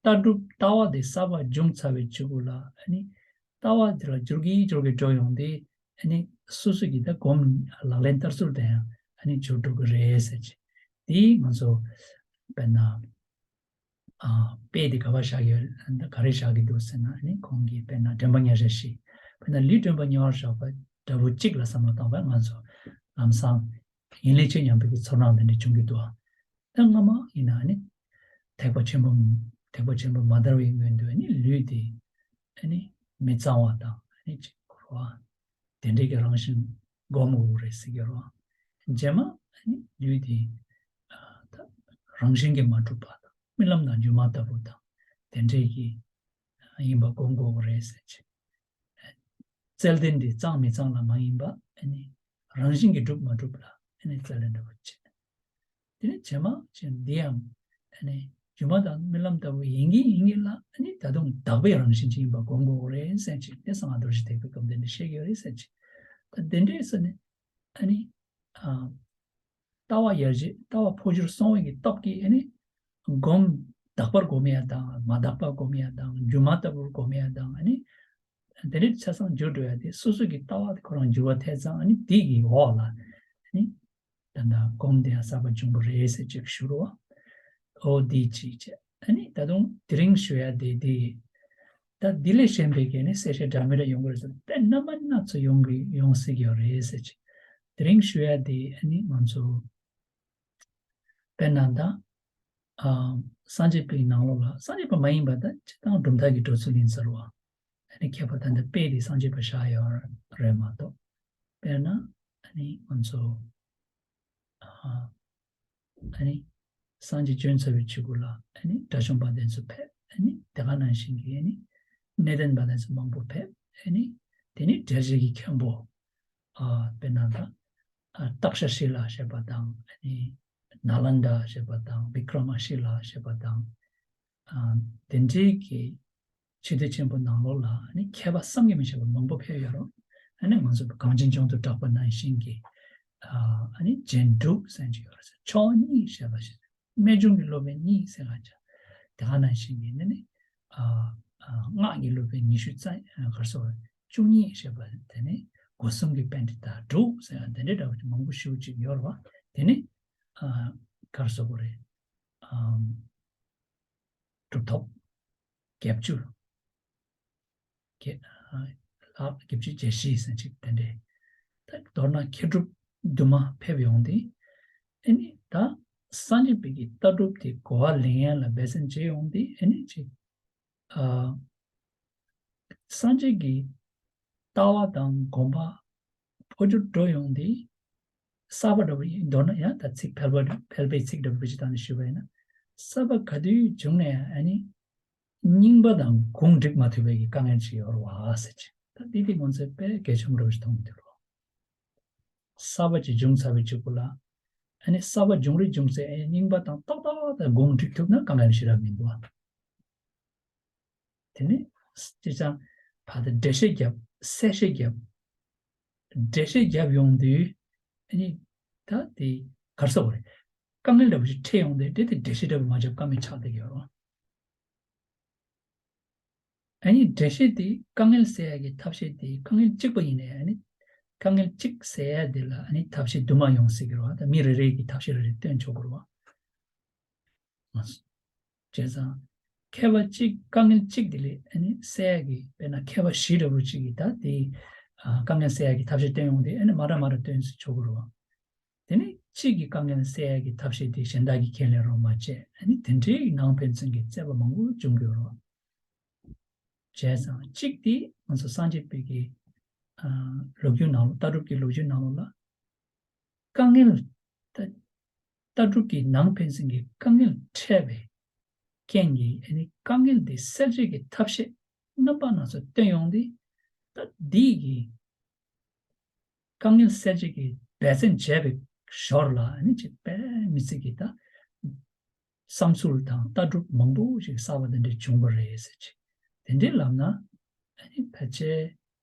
ལྟ་གྲུབ་ལྟ་བ་དེ་གསར་པ་བྱུང་ཚར་བའི་གཅིག་པུ་ལ་ཨ་ནི་ལྟ་བ་དེ་ལ་འགྱུར་གྱི་འགྱུར་གྱི་འགྲོ་ཡོང་དུས་ཨ་ནི་སོ་སོ་གི་ད་སྒོམ་ལག་ལེན་བསྟར་ཚུལ་དེ་ཡང་ཨ་ནི་འགྱུར་འགྲོ་གི་རེད་ཟེར་ཅིག་དེ་ང་ཚོ་དཔེར་ན་ཨ་དཔེ་དེ་ག་པར་བཞག་ཡོད་ག་རེ་བཞག་གི་འདུག་ཟེར་ན་ཨ་ནི་ཁོང་གིས་དཔེར་ན་དྲན་པ་ཉེར་བཞག་བཞི་དཔེར་ན་ལུས་དྲན་པ་ཉེ་བར་བཞག་པ་འདྲ་བོ་གཅིག་ལ་བསམ་བློ་བཏང་བས་ང་ཚོ་ལམ་སང་། ཡིན་ལས་ཆེ་སྙམ་པའི་གི་ཚོར་སྣང་དེ་འདྲ་བྱུང་གི་འདུག་ད་སྔ་མ་ཡིན་ན་ནི་ཐེག་པ་ཆེན་པོ་ཐེག་པ་ཆེན་པོ་མ་དར་བའི་སྔོན་དུ་ནི་ལུས་དེ་ནི་མི་གཙང་བ་དང་ནི་ཅིག་འཁོར་བ་ དེ་འདྲའི་གི་རང་བཞིན་སྒོམ་དགོས་རེད་ཟེར་གྱི་རེད། རྗེས་མ་ཨ་ནི་ལུས་དེ་ཨ་ད་རང་བཞིན་གྱིས་མ་གྲུབ་པ་དང་རྨི་ལམ་དང་སྒྱུ་མ་ལྟ་བུ་དང་དེ་འདྲའི་གི་ཡིན་པ་སྒོམ་དགོས་རེད་ཟེར་གྱི། རྩལ་འདི་འདི་གཙང་མི་གཙང་ལ་མ་ཡིན་པ་ཨ་ནི་རང་བཞིན་གྱིས་གྲུབ་མ་གྲུབ་ལ་ཨ་ནི་རྩལ་འདི་འདྲ་བོ་བྱེད། དེ་ནས་བྱེ་མ་ཅན་འདི་ཡང་ཨ་ནི་སྒྱུ་མ་དང་རྨི་ལམ་ལྟ་བུ་ཡིན་གྱི་ཡིན་གྱི་ལ་ཨ་ནི་ད་དུང་དག་པའི་རང་བཞིན་ཅིག་ཡིན་པ་སྒོམ་དགོས་རེད་ཟེར་ཅིག་དེ་གསང་སྔགས་རྡོ་རྗེ་ཐེག་པའི་སྐབས་འདི་འདྲ་བཤད་ཀྱི་ཡོད་རེད་ཟེར་ཅིག་ད་དེ་འདྲས་ཟེར་ནས་ཨ་ནི་ཨ། ལྟ་བ་ཡར་བཞེས་ལྟ་བ་འཕོ་འགྱུར་སོང་བའི་གི་སྟོབས་ཀྱིས་ཨ་ནི་སྒོམ་དག་པར་སྒོམ་ཡ་དང་མ་དག་པར་སྒོམ་ཡ་དང་སྒྱུ་མ་ལྟ་བུར་སྒོམ་ཡ་དང་ཨ་ནི་དེ་འདྲའི་ཆ་ཚང་འགྱུར་འགྲོ་ཡ་དེ་སོ་སོ་གི་ལྟ་བ་དེ་ཁོ་རང་འགྱུར་བ་ཐེབས་ཙང་ཨ་ནི་དེ་གི་འོག་ལ་ཨ་ནི་ད་ལྟ་སྒོམ་དེ་ཡང་གསར་པ་བྱུང་བ་རེད་ཟེར་ཅིག་ཞུ་རོགས། ཨོ་དེ་ཅིག་བྱས་ཨ་ནི་ད་དུང་དེ་རིང་ཞུ་ཡ་དེ་དེ་ད་དེ་ལས་གཞན་པའི་གི་ནི་གསལ་བཤད་འདྲ་མི་འདྲ་ཡོང་གི་རེད་ཟེར་དཔེ་རྣམ་པ་སྣ་ཚོགས་ཡོང་གི་ཡོང་སྲིད་ཀྱི་ཡོད་རེད་ཟེར་ཅིག་དེ་རིང་ཞུ་ཡ་དེ་ཨ་ནི་ང་ཚོ་དཔེར་ན་ད། ཨ། སངས་རྒྱས་པའི་ནང་ལོགས་ལ་སངས་རྒྱས་པ་མ་ཡིན་པ་ད་སྤྱིར་བཏང་གྲུབ་མཐའ་གི་འགྲོ་ཚུལ་ཡིན་ཟེར་བ། ཨ་ནི་མཁས་པ་ད་ལྟ་དཔེ་དེ་སངས་རྒྱས་པ་བཞག་ཡོད་རེད་མ་གཏོགས། དཔེར་ན་ཨ་ནི་ང་ཚོ་ཨ། ཨ་ནི་སངས་རྒྱས་བྱོན་ཚར་བའི་ཕྱི་གུ་ལ་ཨ་ནི་དགྲ་བཅོམ་པ་དེ་ཚོ་ཕེབས། ཨ་ནི་དེ་ག་ནང་བཞིན་གྱི་ཨ་ནི་གནས་བརྟན་པ་དེ་ཚོ་མང་པོ་ཕེབས། ཨ་ནི་དེ་ནི་འགྲེལ་བྱེད་ཀྱི་མཁན་པོ། ཨ། དཔེར་ན་ད། ཨ། སྟག་ཤ་ཤི་ལ་ཞེས་པ་དང་ཨ་ནི་ནཱ་ལནྡཱ་ཞེས་པ་དང་བི་ཀྲ་མ་ཤི་ལ་ཞེས་པ་དང་། ཨ། དེ་འདྲའི་གི་ཕྱི་སྡོད་ཆེན་པོ་ནང་ལོགས་ལ་ཨ་ནི་མཁས་པ་བསམ་གྱིས་མི་ཁྱབ་པ་མང་པོ་ཕེབས་ཡོད་རེད། ཨ་ནི་ང་ཚོ་གངས་ཅན་ལྗོངས་དུ་གྲགས་པ་ནང་བཞིན་གྱི། ཨ། ཨ་ནི་རྒྱན་དྲུག་ཟེར་གྱི་ཡོད་རེད། མཆོག་གཉིས་ཞེས་པ་ཞིག་རྨད་བྱུང་གི་སློབ་དཔོན་གཉིས་ཟེར་ག་ཅག་དེ་ག་ནང་བཞིན་གྱི་ནི་ནི། ཨ། ཨ། སྔགས་ཀྱི་སློབ་དཔོན་ཉི་ཤུ་རྩ་ག་རེ་ཟེར་བ་བཅུ་གཉིས་ཞེས་པ་དེ་ནི་སྒོ་གསུམ་གྱི་པཎྜི་ཏ་དྲུག་ཟེར་ཡང་དེ་འདྲའི་འདྲ་བ་ཅིག་མང་པོ་ཞེ་པོ་ཅིག་ཡོད་རེད་བ། དེ་ནི། ཨ། ག་རེ་ཟེར་དགོས་རེད། ཨ། གྲུབ་ཐོབ། བརྒྱད་ཅུ། བརྒྱད། ཨ། ལྷག་བརྒྱད་ཅུ་གྱ་བཞི་ཟེར་ཅིག་དེ་འདྲའི། ད་མདོར་ན་མཁས་གྲུབ་དུ་མ་ཕེབས་ཡོང་དུས། ཨ་ནི་ད་སངས་རྒྱས་པའི་གི་ལྟ་གྲུབ་དེ་གོ་བ་ལེན་ཡ་ལ་འབད་བརྩོན་བྱེད་ཡོང་དུས་ཨ་ནི་ཅིག་ཨ། སངས་རྒྱས་ཀྱི་ལྟ་བ་དང་སྒོམ་པ་འཕོ་འགྱུར་འགྲོ་ཡོང་དུས། གསར་པ་འདྲ་བོ་ཡིན་མདོར་ན་ཡང་ད་ཚིག་ཕལ་པ་ཕལ་པའི་ཚིག་འདྲ་བོ་ཅིག་བཏང་ནས་ཞུས་པ་ཡིན་ན། གསར་པ་ག་དུས་བྱུང་ནས་ཨ་ནི་རྙིང་པ་དང་གུང་འགྲིག་མ་ཐུབ་པའི་གི་དཀའ་ངལ་ཅིག་ཡོད་རེད་བ་ཟེར་གྱི། ད་འདི་དེ་ང་ཚོས་དཔེ་གལ་ཆེན་པོ་འདྲ་བོ་ཞིག་མཐོང་གི་འདུག་རོ། གསར་པ་ཅིག་བྱུང་ཚར་བའི་གཅིག་པུ་ལ། ཨ་ནི་གསར་པ་བྱུང་རེ་བྱུང་ཚེ་ཨ་ནི་རྙིང་པ་དང་ཏག་ཏག་དང་གུང་འགྲིག་ཐུབ་ན་དཀའ་ངལ་ཞེ་དྲག་མི་འདུག་བ། དེ་ནི་སྤྱིར་བཏང་ཕར་དེ་འགྲེལ་བཤད་བརྒྱབ། གསལ་བཤད་བརྒྱབ། འགྲེལ་བཤད་བརྒྱབ་ཡོང་དུས་ཨ་ནི་ད་དེ་ག་རེ་ཟེར་དགོས་རེད། དཀའ་ངལ་འདྲ་བོ་ཞིག་འཕྲད་ཡོང་དུས་དེ་དེ་འགྲེལ་བཤད་འདྲ་བོ་མ་བརྒྱབ་ཀ་མེད་ཆགས་བསྡད་ཀྱི་ཡོད་རེད། ཨ་ནི་འགྲེལ་བཤད་དེ་དཀའ་ངལ་སེལ་ཡག་གི་ཐབས་ཤེས་དེ་དཀའ་ངལ་གཅིག་པ་ཡིན་ནའི་ཨ་ནི་དཀའ་ངལ་གཅིག་སེལ་ཡག་དེ་ལ་ཨ་ནི་ཐབས་ཤེས་དུ་མ་ཡོང་སྲིད་ཀྱི་རེད་བ། ད་མི་རེ་རེ་གིས་ཐབས་ཤེས་རེ་རེ་སྟོན་ཆོག་གི་རེད་བ། བྱས་ཙང་། མཁས་པ་གཅིག་དཀའ་ངལ་གཅིག་དེ་ལས་ཨ་ནི་སེལ་ཡག་གི་དཔེར་ན་མཁས་པ་བཞི་འདྲ་བོ་གཅིག་གིས་ད་དེ་ཨ་དཀའ་ངལ་སེལ་ཡག་གི་ཐབས་ཤེས་སྟོན་ཡོང་དུས་ཨ་ནི་མ་འདྲ་མ་འདྲ་སྟོན་ཆོག་གི་རེད་བ། དེ་ནི་གཅིག་གིས་དཀའ་ངལ་སེལ་ཡག་གི་ཐབས་ཤེས་དེ་གཞན་དག་གིས་ཁས་ལེན་རོགས་མ་བྱས་ཨ་ནི་དེ་འདྲའི་ནང་ཕན་ཚུན་གྱི་རྩོད་པ་མང་པོ་འབྱུང་གི་ཡོད་རེད་བ། བྱས་ཙང་གཅིག་དེ་ང་ཚོ་སངས་རྒྱས་པའི་གི་ཨ་ལོ་རྒྱུས་ནང་ལ་ལྟ་གྲུབ་ཀྱི་ལོ་རྒྱུས་ནང་ལོགས་ལ། དཀའ་ངལ། ད་ལྟ་གྲུབ་ཀྱི་ནང་ཕན་ཚུན་གྱི་དཀའ་ངལ་འཕྲད་པའི་རྐྱེན་གྱིས་ཨ་ནི་དཀའ་ངལ་འདི་སེལ་བྱེད་ཀྱི་ཐབས་ཤེས་རྣམ་པ་སྣ་ཚོགས་བཏོན་ཡོང་དུས། ད་འདི་གི་དཀའ་ངལ་སེལ་བྱེད་ཀྱི་འབད་བརྩོན་བྱས་པའི་ཞོར་ལ་ཨ་ནི་ཅིག་དཔེ་མི་སྲིད་ཀྱི་ད་བསམ་ཚུལ་དང་ལྟ་གྲུབ་མང་པོ་ཞིག་གསར་པ་འདི་འདྲ་བྱུང་བ་རེད་ཟེར་གྱི། དེ་འདྲའི་ལབ་ན་ཨ་ནི་ཕལ་ཆེར་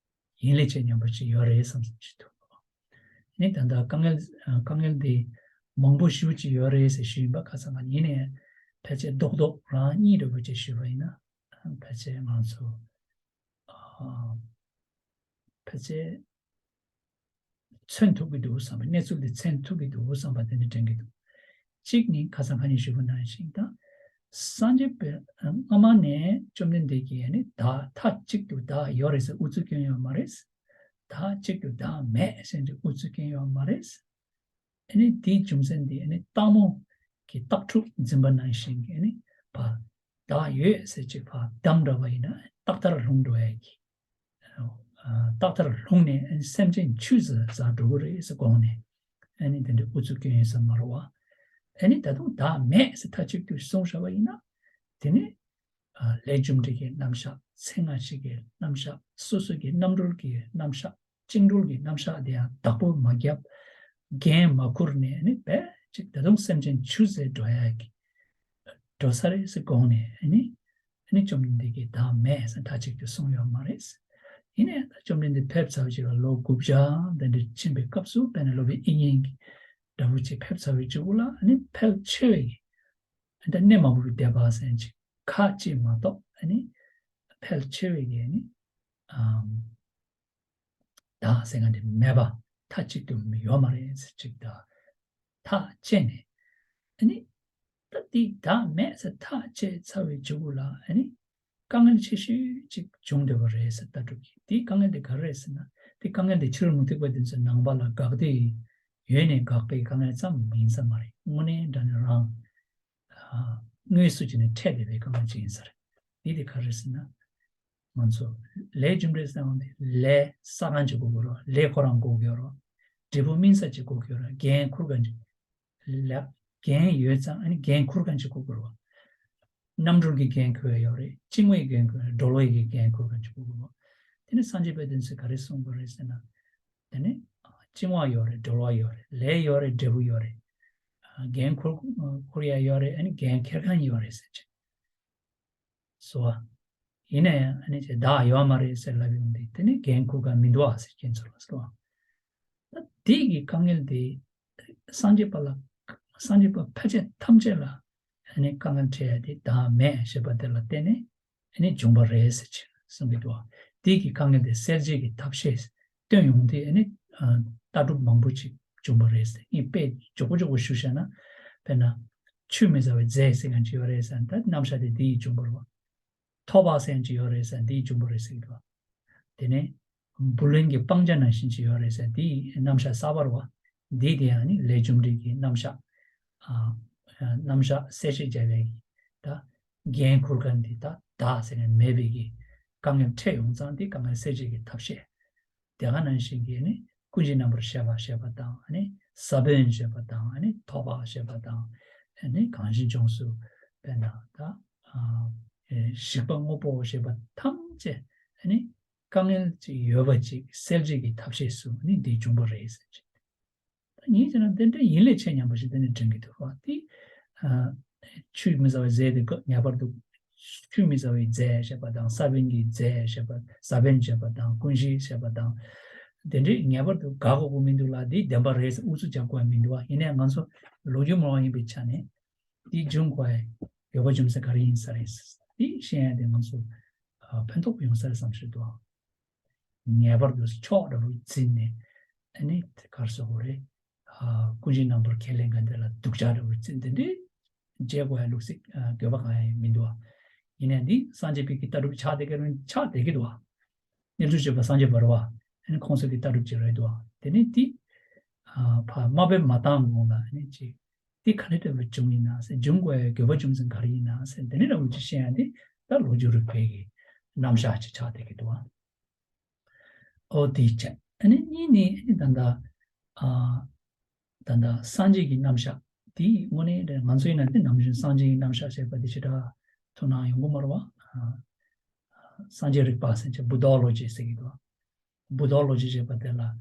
ཡིན་ལས་བྱེད་སྙམ་པ་ཅིག་ཡོད་རེད་བསམ་བསམ་ཅིག་འདུག་ཨ་ནི་ད་ལྟ་དཀའ་ངལ་དཀའ་ངལ་འདི་མང་པོ་ཞེ་པོ་ཅིག་ཡོད་རེད་ཟེར་ཞུས་ཡིན་པ། ཁ་སང་ང་ཡིན་ནའི་ཕལ་ཆེར་རྡོག་རྡོག་རང་གཉིས་འདྲ་བོ་ཅིག་ཞུས་པ་ཡིན་ན་ཕལ་ཆེར་ང་ཚོ་ཨ་ཕལ་ཆེར་མཚོན་ཐུབ་ཀྱི་འདུག་བསམ་པ། གནས་ཚུལ་འདི་མཚོན་ཐུབ་ཀྱི་འདུག་བསམ་པ་དེ་འདྲ་དྲན་གྱི་འདུག་གཅིག་ནི་ཁ་སང་ཁ་ཉིན་ཞུས་པ་ནང་བཞིན་དང་། སངས་རྒྱས་པའི་སྔ་མ་ནས་བཅོམ་ལྡན་འདས་ཀྱིས་ཨ་ནི་བདག་མཐའ་གཅིག་ཏུ་བདག་ཡོད་རེད་ཟེར་ཨུ་ཚུགས་སྐྱོན་ཡོད་མ་རེད། མཐའ་གཅིག་ཏུ་བདག་མེད་ཟེར་འདི་ཨུ་ཚུགས་སྐྱོན་ཡོད་མ་རེད། ཨ་ནི་དེའི་རྒྱུ་མཚན་འདི་ཨ་ནི་སྟག་མོ་གི་སྟག་ཕྲུག་འཛིན་པ་ནང་བཞིན་གྱི་ཨ་ནི་ཕར་བདག་ཡོད་ཟེར་ཅིག་ཕར་བསྡམས་འདྲ་བ་ཡིན་ན་རྟག་མཐར་ལྷུང་འགྲོ་ཡ་གི་ཨ་ ལག་མཐར་ལྷུང་ནས་ཨ་ནི་སེམས་ཅན་ཆུད་ཟ་ཟ་འགྲོ་གི་རེད་ཟེར་དགོངས་ནས་ཨ་ནི་དེ་འདྲའི་ཨུ་ཚུགས་སྐྱོན་ཡིན་ས་མ་རེད་བ། ཨ་ནི་ད་དུང་བདག་མེད་ཟེར་མཐའ་གཅིག་ཏུ་གསུངས་བཞག་པ་ཡིན་ན་དེ་ནི་ལས་རྒྱུ་འབྲས་ཀྱི་རྣམ་གཞག་ཚེ་སྔ་ཕྱི་གི་རྣམ་གཞག་སོ་སོ་གི་རྣམ་གྲོལ་གྱི་རྣམ་གཞག་བཅིངས་འགྲོལ་གྱི་རྣམ་གཞག་དེ་ཡང་བདག་པོ་མ་བརྒྱབ། འགན་མ་ཁུར་ནས་ནི་རྦད་ཅིག་ད་དུང་སེམས་ཅན་ཆུད་ཟོས་འགྲོ་ཡ་གི་འགྲོ་ས་རེད་ཟེར་དགོངས་ནས་ནི་ནི་བཅོམ་ལྡན་འདས་ཀྱིས་བདག་མེད་ཟེར་མཐའ་གཅིག་ཏུ་གསུངས་ཡོད་མ་རེད། ཡིན་ནའི་ད་བཅོམ་ལྡན་འདས་ཕེབས་ཚར་བ་ཅིག་ལ་ལོ་དགུ་བརྒྱ་དེ་འདྲ་ཕྱིན་པའི་སྐབས་སུ་དཔེར་ན་སློབ་དཔོན་དབྱིག་གཉེན་གྱི་འདྲ་བོ་ཅིག་ཕེབས་ཚར་བའི་གཅིག་པུ་ལ་ནི་ཕལ་ཆེ་བའི་གི་ད་གནས་མང་པོའི་སྡེ་པ་ཟེར་ཅིག་ཁ་ཅིག་མ་གཏོགས་ཨ་ནི་ཕལ་ཆེ་བའི་གི་ནི་ཨམ། བདག་ཟེར་མཁན་དེ་མེད་པ་མཐའ་གཅིག་ཏུ་ཡོད་མ་རེད་ཟེར་ཅིག་དང་ཐག་བཅད་ནས་ཨ་ནི་ད་དེ་བདག་མེད་ཟེར་ཐག་བཅད་ཚར་བའི་མཇུག་ལ་ཨ་ནི་དཀའ་ངལ་ཆེ་ཤོས་ཅིག་བྱུང་བསྡད་པ་རེད་ཟེར་ལྟ་གྲུབ་ཀྱིས་དེའི་དཀའ་ངལ་དེ་ག་རེ་རེད་ཟེར་ན་དེ་དཀའ་ངལ་དེ་ཕྱི་རོལ་མུ་སྟེགས་པ་དེ་ཚོའི་ནང་པ་ལ་དགག་དེ་ཡོད་ནས་དགག་པའི་དཀའ་ངལ་ཙམ་ཡིན་ས་མ་རེད། དངོས་གནས་དྲང་གནས་རང་དངོས་སུ་བྱས་ནས་འཕྲད་བསྡད་པའི་དཀའ་ངལ་ཅིག་ཡིན་ས་རེད། འདི་དེ་ག་རེ་ཟེར་ན། ང་ཚོ་ལས་རྒྱུ་འབྲས་ཟེར་བ་འདི་ལས་བསགས་མཁན་ཅིག་དགོས་ཀྱི་རེད། ལས་ཁོ་རང་དགོས་ཀྱི་ཡོད་རེད། འབྲས་བུ་སྨིན་ས་ཅིག་དགོས་ཀྱི་ཡོད་རེད། འགན་འཁུར་མཁན་ཅིག་ལས་འགན་ཡོད་ཙང་ཨ་ནི་འགན་འཁུར་མཁན་ཅིག་དགོས་ཀྱི་རེད། རྣམ་གྲོལ་གྱི་འགན་འཁུར་ཡ་ཡོད་རེད། བཅིངས་པའི་འགན་འཁུར་ཡ་གྲོལ་བའི་གི་འགན་འཁུར་མཁན་ཅིག་དགོས་ཀྱི་རེད། དེ་ནི་སངས་རྒྱས་པའི་དོན་ཚེ་ག་རེ་གསུངས་པ་རེད་ཟེར་ན། དེ་ནི་བཅིངས་པ་ཡོད་རེད། གྲོལ་བ་ཡོད་རེད། ལས་ཡོད་རེད། འབྲས་བུ་ཡོད་རེད། འགན་འཁུར་འཁུར་ཡ་ཡོད་རེད། ཨ་ནི་འགན་འཁྱེར་མཁན་ཡོད་རེད་ཟེར་ཅིག་སོ། ཡིན་ན་ཡང་ཨ་ནི་ཅེས་བདག་ཡོད་མ་རེད་ཟེར་ལབ་ཡོང་དུས་དེ་ནི་འགན་འཁུར་ག་མི་འདུག་ཨ་ཟེར་ཁྱེད་ཚོ་ལ་སོ། ད་དེ་གི་དཀའ་ངལ་དེ་སངས་རྒྱས་པ་ལ་སངས་རྒྱས་པ་ཕལ་ཆེར་ཐམས་ཅད་ལ་ཨ་ནི་དཀའ་ངལ་འཕྲད་ཡ་དེ་བདག་མེད་ཞེས་པ་དེ་ལ་བརྟེན་ནས་ཨ་ནི་བྱུང་བ་རེད་ཟེར་ཅེས་གསུང་གི་འདུག་དེ་གི་དཀའ་ངལ་དེ་སེལ་བྱེད་ཀྱི་ཐབས་ཤེས་སྟོན་ཡོང་དུས་ཨ་ནི་ལྟ་གྲུབ་མང་པོ་ཅིག་བྱུང་བ་རེད་ཟེར། ཨིན་དཔེ་མགྱོགས་པོ་མགྱོགས་པོ་ཞུ་བཤད་ན་དཔེར་ན་ཆུད་མི་ཟ་བའི་རྫས་ཟེར་མཁན་ཅིག་ཡོད་རེད་ཟེར་ན་ད་རྣམ་གཞག་དེ་འདི་ཡིས་བྱུང་བ་རེད་བ། ཐོབ་པ་ཟེར་མཁན་ཅིག་ཡོད་རེད་ཟེར་ན་འདི་ཡིས་བྱུང་བ་རེད་ཟེར་གི་འདུག་དེ་ནས་བུ་ལོན་གྱི་སྤང་བྱ་ནང་བཞིན་ཅིག་ཡོད་རེད་ཟེར་ན་འདི་ཡི་རྣམ་གཞག་གསར་པ་རེད་བ། འདི་དེ་ཡང་ནི་ལས་རྒྱུ་འབྲས་ཀྱི་རྣམ་གཞག་ཨ། རྣམ་གཞག་གསལ་བཤད་བྱས་པའི་ད་འགན་འཁུར་མཁན་འདི་ད་བདག་ཟེར་མཁན་མེད་པའི་གི་དཀའ་ངལ་འཕྲད་ཡོང་ཙང་འདི་དཀའ་ངལ་སེལ་བྱེད་ཀྱི་ཐབས་ཤེས། དེ་ག་ནང་བཞིན་གྱི་ནི་ཀུན་གཞི་རྣམ་པར་ཤེས་པ་ཞེས་པ་དང་ནི་ས་བོན་ཞེས་པ་དང་ནི་ཐོབ་པ་ཞེས་པ་དང་ནི་གང་ཞིག་ཅུང་ཟད་དཔེར་ན་ད་ཞིག་པ་དངོས་པོ་ཞེས་པ་ཐམས་ཅད་ནི་དཀའ་ངལ་ཅིག་ཡོད་པ་ཅིག་སེལ་བྱེད་ཀྱི་ཐབས་ཤེས་སུ་ནི་འདི་བྱུང་བ་རེད་ཟེར་ཅིག་ད་ངས་བྱས་ན་དེ་འདྲ་ཡིན་ལས་ཆེ་སྙམ་པ་ཞིག་དེ་ནས་དྲན་གྱི་འདུག་བ། དེ་ཆུད་མི་ཟ་བའི་རྫས་དེ་ངེས་པར་དུ་ཆུད་མི་ཟ་བའི་རྫས་ཞེས་པ་དང་ས་བོན་གྱི་རྫས་ཞེས་པ་ས་བོན་ཞེས་པ་དང་ཀུན་གཞི་ཞེས་པ་དང་དེ་འདྲའི་ངེས་པར་དུ་དགག་དགོས་མི་འདུག་ལ་འདི་བདེན་པ་རེད་ཟེར་ཨུ་ཚུགས་རྒྱག་དགོས་མི་འདུག་བ། ཡིན་ནའི་ང་ཚོ་ལོ་རྒྱུས་མང་བ་ཡིན་པའི་ཆ་ནས་འདི་འབྱུང་དགོས་ཡ་དགོས་པ་འབྱུང་ས་ག་རེ་ཡིན་ས་རེད། འདི་ཤེས་ཡ་དེ་ང་ཚོ་ཕན་ཐོགས་ཡོང་ས་རེད་བསམ་ཞིག་འདུག་ངེས་པར་དུ་ཕྱོགས་འདྲ་བོ་འཛིན་ནས་ཨ་ནི་ག་རེ་ཟེར་དགོས་རེད། ཀུན་གཞི་རྣམ་པར་ཁས་ལེན་མཁན་དེ་ལ་སྡུག་ཅག་འདྲ་བོ་འཛིན་དེ་འདྲའི་བྱེད་དགོས་ཡ་ལུགས་སྲོལ་དགོས་པ་གང་ཡང་མི་འདུག་ཡིན་ནའི་འདི་སངས་རྒྱས་པའི་གི་ལྟ་གྲུབ་ཆགས་བསྡད་མཁན་ཆགས་བསྡད་ཀྱི་འདུག་རྣལ་འབྱོར་སྤྱོད་པ་སངས་རྒྱས་འབར་བ་ཨ་ནི་ཁོང་ཚོ་གི་ལྟ་གྲུབ་ཅིག་རེད་འདུག་དེ་ནས་འདི་ཕར་དམའ་འབེབས་མ་བཏང་གོང་ལ་ཨ་ནི་ཅིག་འདི་ག་འདྲ་འདྲ་བོ་བྱུང་ཡིན་ན་ཟེར། འབྱུང་དགོས་ཡ་དགོས་པ་རྒྱུ་མཚན་ག་རེ་ཡིན་ན་ཟེར། འདི་འདྲ་འདྲ་བོ་ཅིག་བཤད་ཡ་འདི་ད་ལོ་རྒྱུས་རིག་པའི་གི་རྣམ་གཞག་ཅིག་ཆགས་བསྡད་ཀྱི་འདུག་ཨ། ཨོ་དེ་བྱས། ཨ་ནི་གཉིས་ནི་ཨ་ནི་ད་ལྟ་ཨ། ད་ལྟ་སངས་རྒྱས་ཀྱི་རྣམ་གཞག་འདི་དངོས་གནས་ང་ཚོ་ཡིན་ན་འདི་ནམ་རྒྱུན་སངས་རྒྱས་ཀྱི་རྣམ་གཞག་ཞེས་པ་འདི་ཞེ་དྲག་ཐུགས་སྣང་ཡོང་གི་མ་རེད་བ། ཨ། སངས་རྒྱས་རིག་པ་ཟེར་བྱས་བུ་དོ་ལོ་ཇི་ཟེར་གྱི་འདུག་བུ་དོ་ལོ་ཇི་ཞེས་པ་དེ་ལ་ཨ།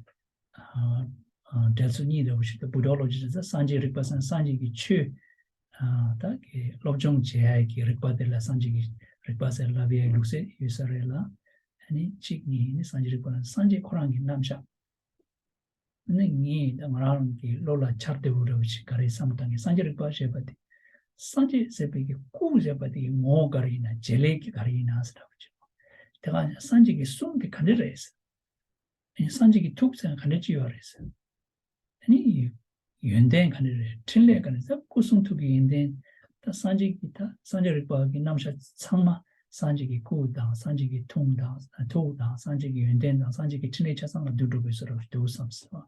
ཨ། འགྲེལ་ཚུལ་གཉིས་འདྲ་བོ་ཞིག་འདུག་བུ་དོ་ལོ་ཇི་ཟེར་ས་སངས་རྒྱས་རིག་པ་ཟེར་ན་སངས་རྒྱས་ཀྱི་ཆོས་ཨ། ད་གི་སློབ་སྦྱོང་བྱེད་ཡ་གི་རིག་པ་དེ་ལ་སངས་རྒྱས་ཀྱི་རིག་པ་ཟེར་ལབ་ཡའི་ལུགས་སྲོལ་ཡོད་ས་རེད་ལ། ཨ་ནི་གཅིག་གཉིས་ནི་སངས་རྒྱས་རིག་པ་ལ་སངས་རྒྱས་ཁོ་རང་གི་རྣམ་གཞག་ཨ་ནི་གཉིས་ད་ང་རང་གི་བློ་ལ་འཆར་བདེ་བོ་འདྲ་བོ་ཞིག་ག་རེ་བསམ་བཏང་གི་སངས་རྒྱས་རིག་པ་ཞེས་པ་དེ། སངས་རྒྱས་ཟེར་བའི་གི་སྐུ་ཟེར་བ་དེ་གི་ངོ་བོ་ག་རེ་ཡིན་ན་བྱེད་ལས་ཀྱི་ག་རེ་ཡིན་ན་ཟེར་འདྲ་བོ་ཅིག་དེ་ག་སངས་རྒྱས་ཀྱི་གསུང་དེ་ག་འདྲ་རེད་ཟེར། ཨ་ནི་སངས་རྒྱས་ཀྱི་ཐུགས་ཟེར་ན་ག་འདྲ་ཅིག་ཡོད་རེད་ཟེར། ཨ་ནི་ཡོན་ཏན་ག་འདྲ་རེད། འཕྲིན་ལས་ག་འདྲ་ཟེར། སྐུ་གསུང་ཐུགས་ཀྱི་ཡོན་ཏན། ད་སངས་རྒྱས་ཀྱི་ད་སངས་རྒྱས་རིག་པ་གི་རྣམ་གཞག་ཚང་མ་སངས་རྒྱས་ཀྱི་སྐུ་དང་སངས་རྒྱས་ཀྱི་ཐུགས་དང་ཐུགས་དང་སངས་རྒྱས་ཀྱི་ཡོན་ཏན་དང་སངས་རྒྱས་ཀྱི་འཕྲིན་ལས་ཆ་ཚང་ལ་བསྡུ་འགྲོ་དགོས་ས་རེད་འདུག་བསམ་སོང་།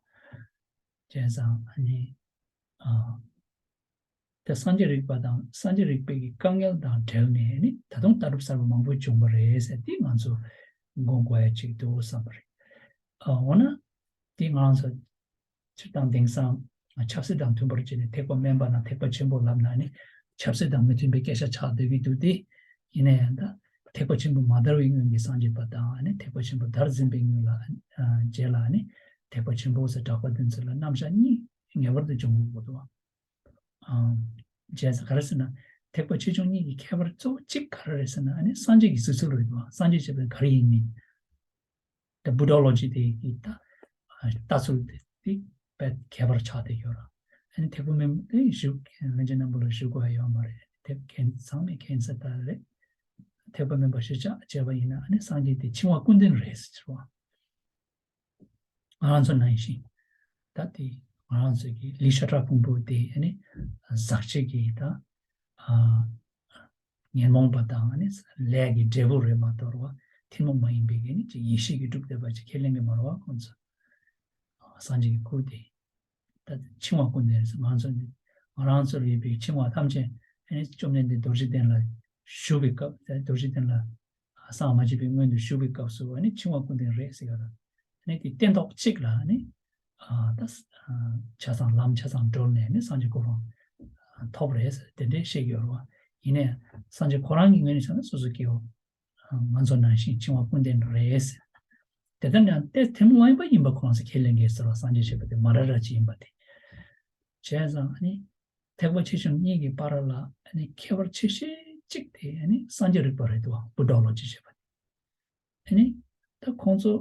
བྱས་ཙང་ཨ་ནི་ཨ། ད་སངས་རྒྱས་རིག་པ་དང་སངས་རྒྱས་རིག་པའི་གི་དཀའ་ངལ་དང་བྲལ་ནས་ནི་ད་དུང་ལྟ་གྲུབ་གསར་པ་མང་པོ་བྱུང་བ་རེད་ཟེར་འདི་ང་ཚོ་མགོ་འཁོར་ཡ་ཅིག་འདུག་བསམ་པ་རེད། འོ་ན་དེ་ང་རང་ཚོ་སྤྱིར་བཏང་དེང་སང་ཆབ་སྲིད་དང་མཐུན་པར་བྱས་ནས་ཐེག་པ་དམན་པ་དང་ཐེག་པ་ཆེན་པོ་ལབ་ན་ནི་ཆབ་སྲིད་དང་མི་མཐུན་པའི་སྐད་ཆ་ཆགས་བསྡད་ཀྱི་འདུག་སྟེ། ཡིན་ན་ཡང་ད་ཐེག་པ་ཆེན་པོ་མ་དར་བའི་སྔོན་གྱི་སངས་རྒྱས་པ་དང་ནི་ཐེག་པ་ཆེན་པོ་དར་ཟིན་པའི་སྔོན་ལ་རྗེས་ལ་ནི་ཐེག་པ་ཆེན་པོ་ཟེར་གྲགས་པ་དེ་ཚོ་ལ་རྣམ་གཞག་གཉིས་ངེས་པར་དུ་འབྱུང་དགོས་འདུག་བ། བྱས་ཙང་ག་རེ་ཟེར་ན། ཐེག་པ་ཆེ་ཆུང་གཉིས་ཀྱི་ཁྱད་པར་གཙོ་བོ་གཅིག་ག་རེ་རེད་ཟེར་ན་ཨ་ནི་སངས་རྒྱས་ཀྱི་གཟིགས་ཚུལ་རེད་འདུག་སངས་རྒྱས་ཞེས་པ་ག་རེ་ཡིན་མིན། ད་བུ་ཌྷ་ལོ་ཇི་དེ་གི་ད་ལྟ་ཚུལ་དེ་དེ་དཔེ་ཁྱད་པར་ཆགས་བསྡད་ཡོད་ར། ཨ་ནི་ཐེག་པ་དམན་པ་དེ་ཞུ་ལྷན་རྒྱས་རྣམ་པ་ལ་ཞུ་དགོས་ཡ་ཡོད་མ་རེད། དེ་མཁྱེན་ཚང་མས་མཁྱེན་གསལ་ལྟར་རེད། ཐེག་པ་དམན་པ་གཞིར་བཞག་བྱས་པ་ཡིན་ན་ཨ་ནི་སངས་རྒྱས་དེ་འཆིང་བ་ཀུན་ལྡན་རེད་ཟེར་བ། ང་རང་ཚོ་ནང་བཞིན། ད་དེ་ང་རང་ཚོ་གི་ལི་ཤ་ཁྲག་ཕུང་པོ་དེ་ནི་ཟག་བཅས་ཀྱི་ད་ཨ་ཉོན་མོངས་པ་དང་ནི་ལས་ཀྱི་འབྲས་བུ་རེད་མ་གཏོགས་ཐུན་མོང་མ་ཡིན་པའི་གི་ནི་ཅིག་ཡེ་ཤེས་ཀྱི་གྲུབ་བསྡད་པ་ཅིག་ཁས་ལེན་གྱི་མ་རེད་བ་ཁོང་ཚོ། སངས་རྒྱས་ཀྱི་སྐུ་དེ། ད་འཆིང་བ་ཀུན་ལྡན་རེད། ང་ཚོ་ནི་ང་རང་ཚོར་ཡོད་པའི་འཆིང་བ་ཐམས་ཅད་ནི་བཅོམ་ལྡན་འདས་རྡོ་རྗེ་གདན་ལ་བཞུགས་པའི་སྐབས་རྡོ་རྗེ་གདན་ལ་སངས་མ་རྒྱས་པའི་སྔོན་དུ་བཞུགས་པའི་སྐབས་སུ་ནི་འཆིང་བ་ཀུན་ལྡན་རེད་ཟེར་ག་ལ། ནི་དེ་སྟན་ཐོག་གཅིག་ལ་ནི་ད་ཆ་ཚང་ལམ་ཆ་ཚང་གྲོལ་ནས་ནི་སངས་རྒྱས་གོ་འཕང་ཐོབ་རེད་ཟེར་དེ་འདྲའི་བཤད་ཀྱི་ཡོད་རེད་བ། ཡིན་ནའི་སངས་རྒྱས་ཁོ་རང་གི་ངོས་ནས་བྱས་ན་སོ་སོ་སྐྱེ་བོ། ང་ཚོ་ནང་བཞིན་འཆིང་བ་ཀུན་ལྡན་རེད། དེ་ལྟར་ན་ཏེ་ཐུན་མོང་མ་ཡིན་པ་ཡིན་པ་ཁོ་རང་ཚོ་ཁས་ལེན་གྱི་ཟེར་བ་སངས་རྒྱས་ཞེས་པ་དེ་མ་ར་ར་ཅིག་ཡིན་པ་དེ། བྱས་ཙང་ཨ་ནི་ཐེག་པ་ཆེ་ཆུང་གཉིས་ཀྱི་བར་ལ་ཨ་ནི་ཁྱད་པར་ཆེ་ཤོས་གཅིག་དེ་ཨ་ནི་སངས་རྒྱས་རིག་པ་རེད་འདུག་བ། བུ་ཌྷ་ལོ་ཇི་ཞེས་པ་དེ། ཨ་ནི་ད་ཁོང་ཚོ་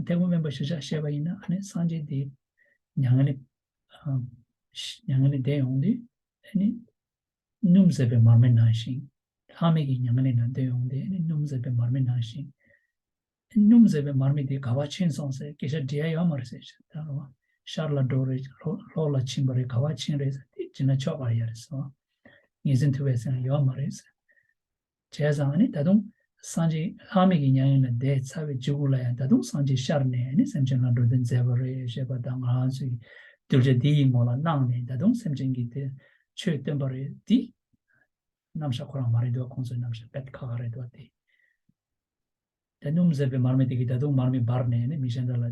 ཐེག་པ་དམན་པ་གཞིར་བཞག་བཤད་པ་ཡིན་ན་ཨ་ནི་སངས་རྒྱས་དེ་མྱ་ངན་ལས་མྱ་ངན་ལས་འདས་ཡོང་དུས་ཨ་ནི། སྣུམ་ཟད་པའི་མར་མེ་ནང་བཞིན། ལྷག་མེད་ཀྱི་མྱ་ངན་ལས་ནང་འདས་ཡོང་སྟེ་ནི་སྣུམ་ཟད་པའི་མར་མེ་ནང་བཞིན། སྣུམ་ཟད་པའི་མར་མེ་དེ་ག་པར་ཕྱིན་སོང་ཟེར་སྐད་ཆ་འདྲི་ཡ་ཡོད་མ་རེད་ཟེར་ད་རུང་། ཤར་ལ་འགྲོ་རེད། ལྷོ་ལྷོ་ལ་ཕྱིན་པ་རེད། ག་པར་ཕྱིན་རེད་ཟེར་དེ་དྲིས་ན་ཆོག་ག་ཡ་རེད་ཟེར། ངེས་འཛིན་ཐུབ་པའི་སེམས་ཡོད་མ་རེད་ཟེར། བྱས་ཙང་ནི་ད་དུང་སངས་རྒྱས་ལྷག་མེད་ཀྱི་མྱ་ངན་ལས་འདས་ཚར་བའི་རྗེས་ལ་ཡང་ད་དུང་སངས་རྒྱས་ཤར་ནས་ནི་སེམས་ཅན་ལ་འགྲོ་དོན་མཛད་པ་རེད་ཞེས་པ་དང་ང་རང་ཚོའི་གདུལ་བྱ་འདི་ཡི་ངོ་ལ་སྣང་ནས་ད་དུང་སེམས་ཅན་གྱི་དེ་ཆོས་སྟོན་པ་རེད་དེ། རྣམ་གཞག་ཁོ་རང་མ་རེད་འདུག་ཁོང་ཚོའི་རྣམ་གཞག་དཔེ་ཁག་ཁག་རེད་འདུག་དེ། དེ་སྣུམ་ཟད་པའི་མར་མེ་དེ་གིས་ད་དུང་མར་མེ་འབར་ནས་ནི་མི་གཞན་དག་ལ་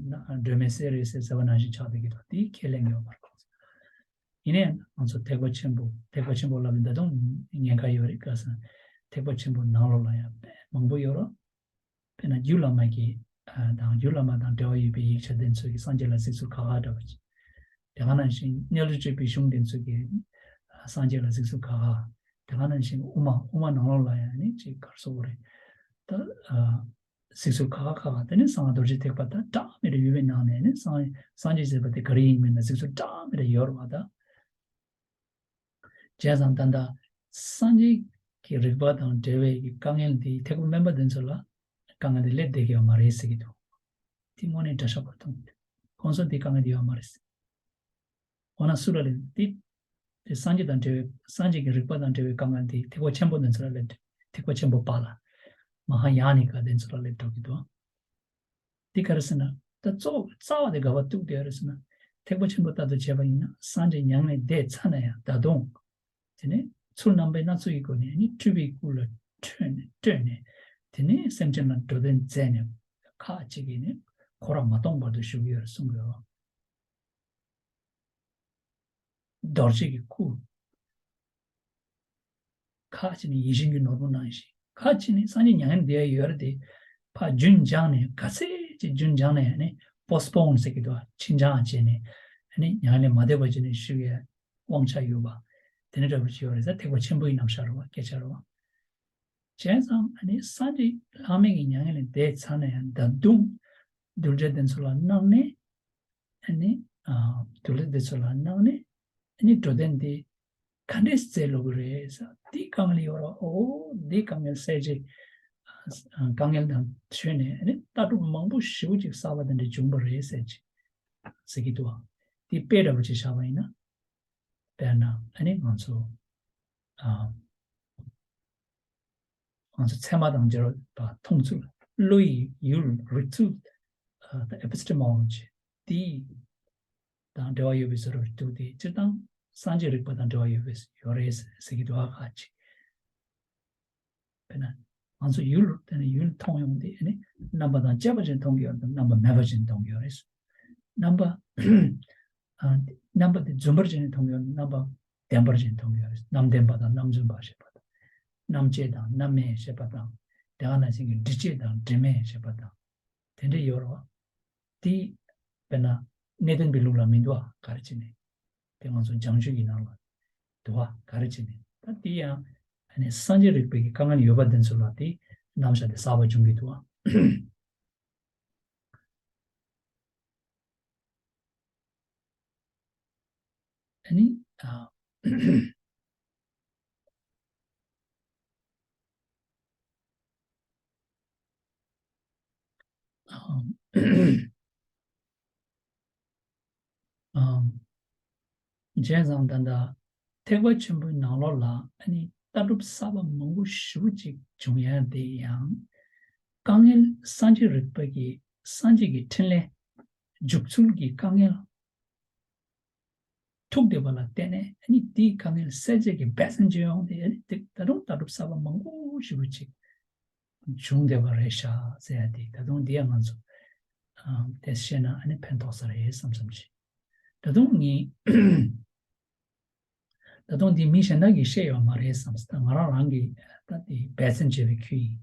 སྒྲོན་མེ་བསྲེགས་རེད་ཟེར་ཟེར་བ་ནང་བཞིན་ཆགས་བསྡད་ཀྱི་འདུག་དེ་ཁས་ལེན་ཡོད་མ་རེད་ཁོང་ཚོ། ཡིན་ནའི་ང་ཚོ་ཐེག་པ་ཆེན་པོ་ཐེག་པ་ཆེན་པོ་ལབ་ནས་ད་དུང་ཉེན་ཁ་ཡོད་རེད་ག་ཟེར་ན། ཐེག་པ་ཆེན་པོ་ནང་ལོགས་ལ་ཡང་དཔེ་མང་པོ་ཡོད་རེད། དཔེར་ན་རྒྱུད་བླ་མ་གི་དང་རྒྱུད་བླ་མ་དང་འབྲེལ་བ་ཡོད་པའི་ཡིག་ཆ་དེ་ཚོ་གི་སངས་རྒྱས་ལ་གཟིགས་ཚུལ་ཁག་ཁག་འདྲ་བ་ཅིག་དེ་ག་ནང་བཞིན་རྣལ་འབྱོར་སྤྱོད་པའི་གཞུང་དེ་ཚོ་གི་སངས་རྒྱས་ལ་གཟིགས་ཚུལ་ཁག་ཁག་དེ་ག་ནང་བཞིན་དབུ་མ་དབུ་མ་ནང་ལོགས་ལ་ཡང་ནི་ཅིག་ག་རེ་ཟེར་དགོས་རེད། ད་གཟིགས་ཚུལ་ཁག་ཁག་ཁག་ཁག་དེ་ནི་གསང་སྔགས་རྡོ་རྗེ་ཐེག་པ་དང་འདྲ་མི་འདྲ་ཡོད་པའི་ནང་ནས་ནི་སངས་སངས་རྒྱས་ཟེར་བ་དེ་ག་རེ་ཡིན་མིན་ལ་གཟིགས་ཚུལ་འདྲ་མི་འདྲ་ཡོད་རེད་བ་ད། བྱས་ཙང་ད་ལྟ་སངས་རྒྱས་ཀྱི་རིག་པ་དང་འབྲེལ་བའི་གི་དཀའ་ངལ་འདི་ཐེག་པ་དམན་པ་འདི་ཚོ་ལ་དཀའ་ངལ་འདི་སླེབས་བསྡད་ཀྱི་ཡོད་མ་རེད་ཟེར་གྱི་འདུག་དེ་དངོས་གནས་འདྲ་ཤག་པར་མཐོང་གི་འདུག་ཁོང་ཚོ་འདི་དཀའ་ངལ་འདི་ཡོད་མ་རེད་ཟེར། འོ་ན་སུ་ལ་ལེན་འདི། དེ་སངས་རྒྱས་དང་འབྲེལ་བའི་སངས་རྒྱས་ཀྱི་རིག་པ་དང་འབྲེལ་བའི་དཀའ་ངལ་འདི་ཐེག་པ་ཆེན་པོ་འདི་ཚོ་ལ་སླེབས་འདུག་ཐེག་པ་ཆེན་པོ་པ་ལ། མ་ཧཱ་ཡ་ནི་ཀ་འདི་ཚོ་ལ་སླེབས་འགྲོ་གི་འདུག་འདི་ག་རེ་ཟེར་ན། ད་གཙོ་བོ་རྩ་བ་དེ་ག་པར་གཏུགས་བསྡད་ཡོད་རེད་ཟེར་ན། ཐེག་པ་ཆེན་པོ་ལྟར་དུ་བྱས་པ་ཡིན་ན་སངས་རྒྱས་མྱ་ངན་ལས་འདས་ཚར་ན་ཡང་ད་དུང་། དེ་ནས་ཚུལ་རྣམ་པ་སྣ་ཚོགས་ཀྱི་སྒོ་ནས་ནི་སྤྲུལ་པའི་སྐུ་ལ་ཐོན་ནས་སྤྲོས་ནས། དེ་ནས་སེམས་ཅན་ལ་འགྲོ་དོན་མཛད་ནས་ཁ་ཅིག་གིས་ནི་འཁོར་བ་མ་སྟོངས་བར་དུ་བཞུགས་ཡོད་རེད་གསུང་གི་ཡོད། རྡོ་རྗེ་གི་སྐུ། ཁ་ཅིག་ནི་ཡིད་བཞིན་གྱི་ནོར་བུ་ནང་བཞིན། ཁ་ཅིག་ནི་སངས་རྒྱས་མྱ་ངན་འདས་ཡོད་རེད་དེ། ཕར་རྒྱུན་སྦྱངས་ནས་ག་ཚད་ཅིག་རྒྱུན་སྦྱངས་ནས་ནི་པོ་སི་པོན་ཟེར་གྱི་འདུག་ཕྱིར་འགྱངས་བྱས་ནས་ནི་མྱ་ངན་ལས་མ་འདས་པ་བྱས་ནས་བཞུགས་ཡས་དབང་ཆ་ཡོད་པ། དེ་འདྲ་འདྲ་པོ་ཅིག་ཡོད་རེད་ཟེར། ཐེག་པ་ཆེན་པོའི་རྣམ་གཞག་རེད་བ། སྐད་ཆ་རེད་བ། བྱས་ཙང་ཨ་ནི་སངས་རྒྱས་ལྷག་མེད་ཀྱི་མྱ་ངན་ལས་འདས་ཚར་ན་ཡང་ད་དུང་གདུལ་བྱ་དེ་ཚོ་ལ་སྣང་ནས་ཨ་ནི་ཨ་གདུལ་བྱ་དེ་ཚོ་ལ་སྣང་ནས་ཨ་ནི་འགྲོ་དོན་དེ་ག་འདྲས་མཛད་ལོག་གི་རེད་ཟེར། འདི་དཀའ་ངལ་ཡོད་རེད། འོ་འདི་དཀའ་ངལ་སེལ་ཆེད་དཀའ་ངལ་དང་བྲལ་ནས་ཨ་ནི་ལྟ་གྲུབ་མང་པོ་ཞེ་པོ་ཅིག་གསར་པ་དེ་འདྲ་བྱུང་བ་རེད་ཟེར་ཅིག་ཟེར་གྱི་འདུག་ཨ། འདི་དཔེ་འདྲ་པོ་ཅིག་བཞག་པ་ཡིན་ན། དཔེར་ན་ཨ་ནི་ང་ཚོ་ཨ། ང་ཚོ་ཚད་མ་དང་འབྲེལ་བ་མཐོང་ཚུལ། བློ་ཡི་ཡུལ་རིག་ཚུལ། ཨེ་པི་སི་ཊེ་མོ་ལོ་ཇི་འདི་དང་འབྲེལ་བ་ཡོད་པའི་བཟོ་འདྲ་འདུག་སྟེ། སྤྱིར་བཏང་སངས་རྒྱས་རིག་པ་དང་འབྲེལ་བ་ཡོད་པའི་ཡོད་རེད་ཟེར་གྱི་འདུག་ཨ། ཁ་ཅིག་དཔེར་ན། ང་ཚོ་ཡུལ་དེ་ནི་ཡུལ་མཐོང་ཡོང་དེ་ནི་རྣམ་པ་དང་བཅས་པ་ཅན་མཐོང་གི་ཡོད་དང་རྣམ་པ་མེད་པ་ཅན་མཐོང་གི་ཡོད་རེད། རྣམ་པ་ཨ་རྣམ་པ་དེ་རྫུན་པར་བྱས་ནས་མཐོང་གི་ཡོད་རྣམ་པ་བདེན་པར་བྱས་ནས་མཐོང་གི་ཡོད་རེད། རྣམ་བདེན་པ་དང་རྣམ་རྫུན་པ་ཞེས་པ་དང་། རྣམ་བཅད་དང་རྣམ་མེད་ཞེས་པ་དང་། དེ་ག་ནང་བཞིན་གྱི་དྲི་བཅས་དང་དྲི་མེད་ཞེས་པ་དང་། དེ་འདྲ་ཡོད་རེད་བ། དེ་དཔེར་ན་གནས་བརྟན་པའི་ལུགས་ལ་མི་འདུག་བ་ག་རེ་བྱས་ནས། དེ་ང་ཚོ་བྱང་ཆུབ་ཀྱི་ནང་ལ་འདུག་བ་ག་རེ་བྱས་ནས། ད་དེ་ཡང་ཨ་ནི་སངས་རྒྱས་རིག་པའི་གི་དཀའ་ངལ་ཡོད་པ་དེ་ཚོ་ལ་དེ་རྣམ་གཞག་དེ་གསར་པ་འབྱུང་གི་འདུག་བ། ཨ་ནི་ཨ། ཨམ། ཨམ། བྱས་ཙང་ད་ལྟ་ཐེག་པ་ཆེན་པོའི་ནང་ལོགས་ལ་ཨ་ནི་ལྟ་གྲུབ་གསར་པ་མང་པོ་ཞེ་པོ་ཅིག་བྱུང་ཡ་དེ་ཡང་དཀའ་ངལ་སངས་རྒྱས་རིག་པ་གི་སངས་རྒྱས་ཀྱི་འཕྲིན་ལས་འཇུག་ཚུལ་གྱི་དཀའ་ངལ་ཐུག་བསྡད་པ་ལ་བརྟེན་ནས་ཨ་ནི་དེའི་དཀའ་ངལ་སེལ་བྱེད་ཀྱི་འབད་བརྩོན་བྱེད་ཡོང་སྟེ་ཨ་ནི་དེ་ད་དུང་ལྟ་གྲུབ་གསར་པ་མང་པོ་ཞེ་པོ་ཅིག་བྱུང་བསྡད་པ་རེད་ཤག་ཟེར་ཡ་དེ་ད་དུང་འདི་ཡང་ང་ཚོ་ཨ་དེ་ཤེས་ན་ཨ་ནི་ཕན་ཐོགས་ས་རེད་བསམ་བསམ་བྱས། ད་དུང་ངས་ད་དུང་འདི་མི་གཞན་དག་གིས་བཤད་ཡོད་མ་རེད་བསམ་སྟེ་ང་རང་རང་གིས་ད་དེ་འབད་བརྩོན་བྱས་པའི་ཁུལ་ཡིན།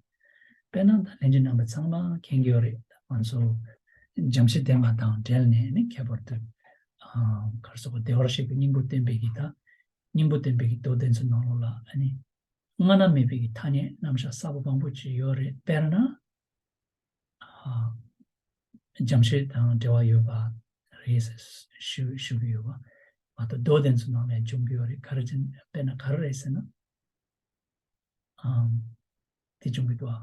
དཔེར་ན་ད་ལྷན་རྒྱས་རྣམ་པ་ཚང་མ་མཁྱེན་གྱི་ཡོད་རེད། ང་ཚོ་འཇམ་ཞིང་ལྡན་པ་དང་འབྲེལ་ནས་ནི་ཁྱད་པར་དུ་ཨ་ག་རེ་ཟེར་དགོས། བདེ་བར་གཤེགས་པའི་སྙིང་པོ་བསྟན་པའི་གི་ད་སྙིང་པོ་བསྟན་པའི་གི་མདོ་དེ་ཚོའི་ནང་ལོགས་ལ་ཨ་ནི་སྔ་ན་མེད་པའི་གི་ཐ་སྙད་རྣམ་གཞག་གསར་པ་མང་པོ་ཅིག་ཡོད་རེད། དཔེར་ན། ཨ། འཇམ་བྱེད་དང་འབྲེལ་བ་ཡོད་པ་རེད་ཟེར་ཞུ་ཞུ་གི་ཡོད་པ། མ་གཏོགས་མདོ་དེ་ཚོ་ནང་ནས་འབྱུང་གི་ཡོད་རེད། ག་རེ་ཅན་དཔེར་ན་ག་རེ་རེད་ཟེར་ན། ཨམ། དེ་འབྱུང་གི་འདུག་ཨ།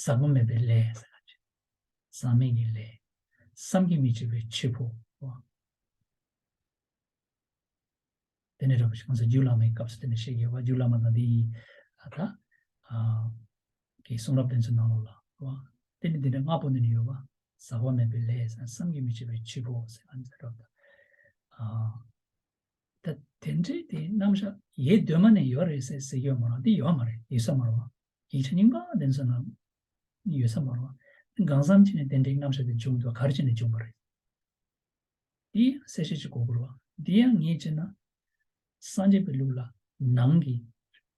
ཟག་པ་མེད་པའི་ལས་ཟེར་ན་ཅི། ཟག་མེད་ཀྱི་ལས། བསམ་གྱིས་མི་ཁྱབ་པའི་འཆི་འཕོ། དེ་ནས་རབ་ཞིག་ང་ཚོ་རྒྱུད་བླ་མའི་སྐབས་སུ་དེ་ནས་བཤད་ཡོད་པ། རྒྱུད་བླ་མ་དང་དེ་ཡི་ཨ་ད་ཨ་གི་གསུང་རབ་དེ་ཚོའི་ནང་ལོགས་ལ་བ། དེ་ནས་དེ་འདྲ་ལྔ་པོ་འདི་ནས་ཡོད་པ། ཟག་པ་མེད་པའི་ལས་ཟེར་བསམ་གྱིས་མི་ཁྱབ་པའི་འཆི་འཕོ་ཟེར་ང་ཚོ་རབ་ད་ཨ་ད་དེ་འདྲའི་དེ་རྣམ་གཞག་ཡེ་གདོད་མ་ནས་ཡོད་རེད་ཟེར་ཟེར་གྱི་ཡོད་མ་རེད། དེ་ཡོད་མ་རེད། ཡོད་ས་མ་རེད་བ། ཡིག་ཆ་རྙིང་པ་དེ་ཚོ་ནང་ཡོད་ས་མ་རེད་བ། གང་འཚམ་ཅིག་ནས་དེ་འདྲའི་རྣམ་གཞག་དེ་བྱུང་འདུག་ག་རེ་བྱས་ནས་བྱུང་བ་རེད། འདི་ཡང་གསལ་བཤད་ཅིག་དགོས་ཀྱི་རེད་བ། འདི་ཡང་ངས་བྱས་ན་སངས་རྒྱས་པའི་ལུགས་ལ་ནང་གི་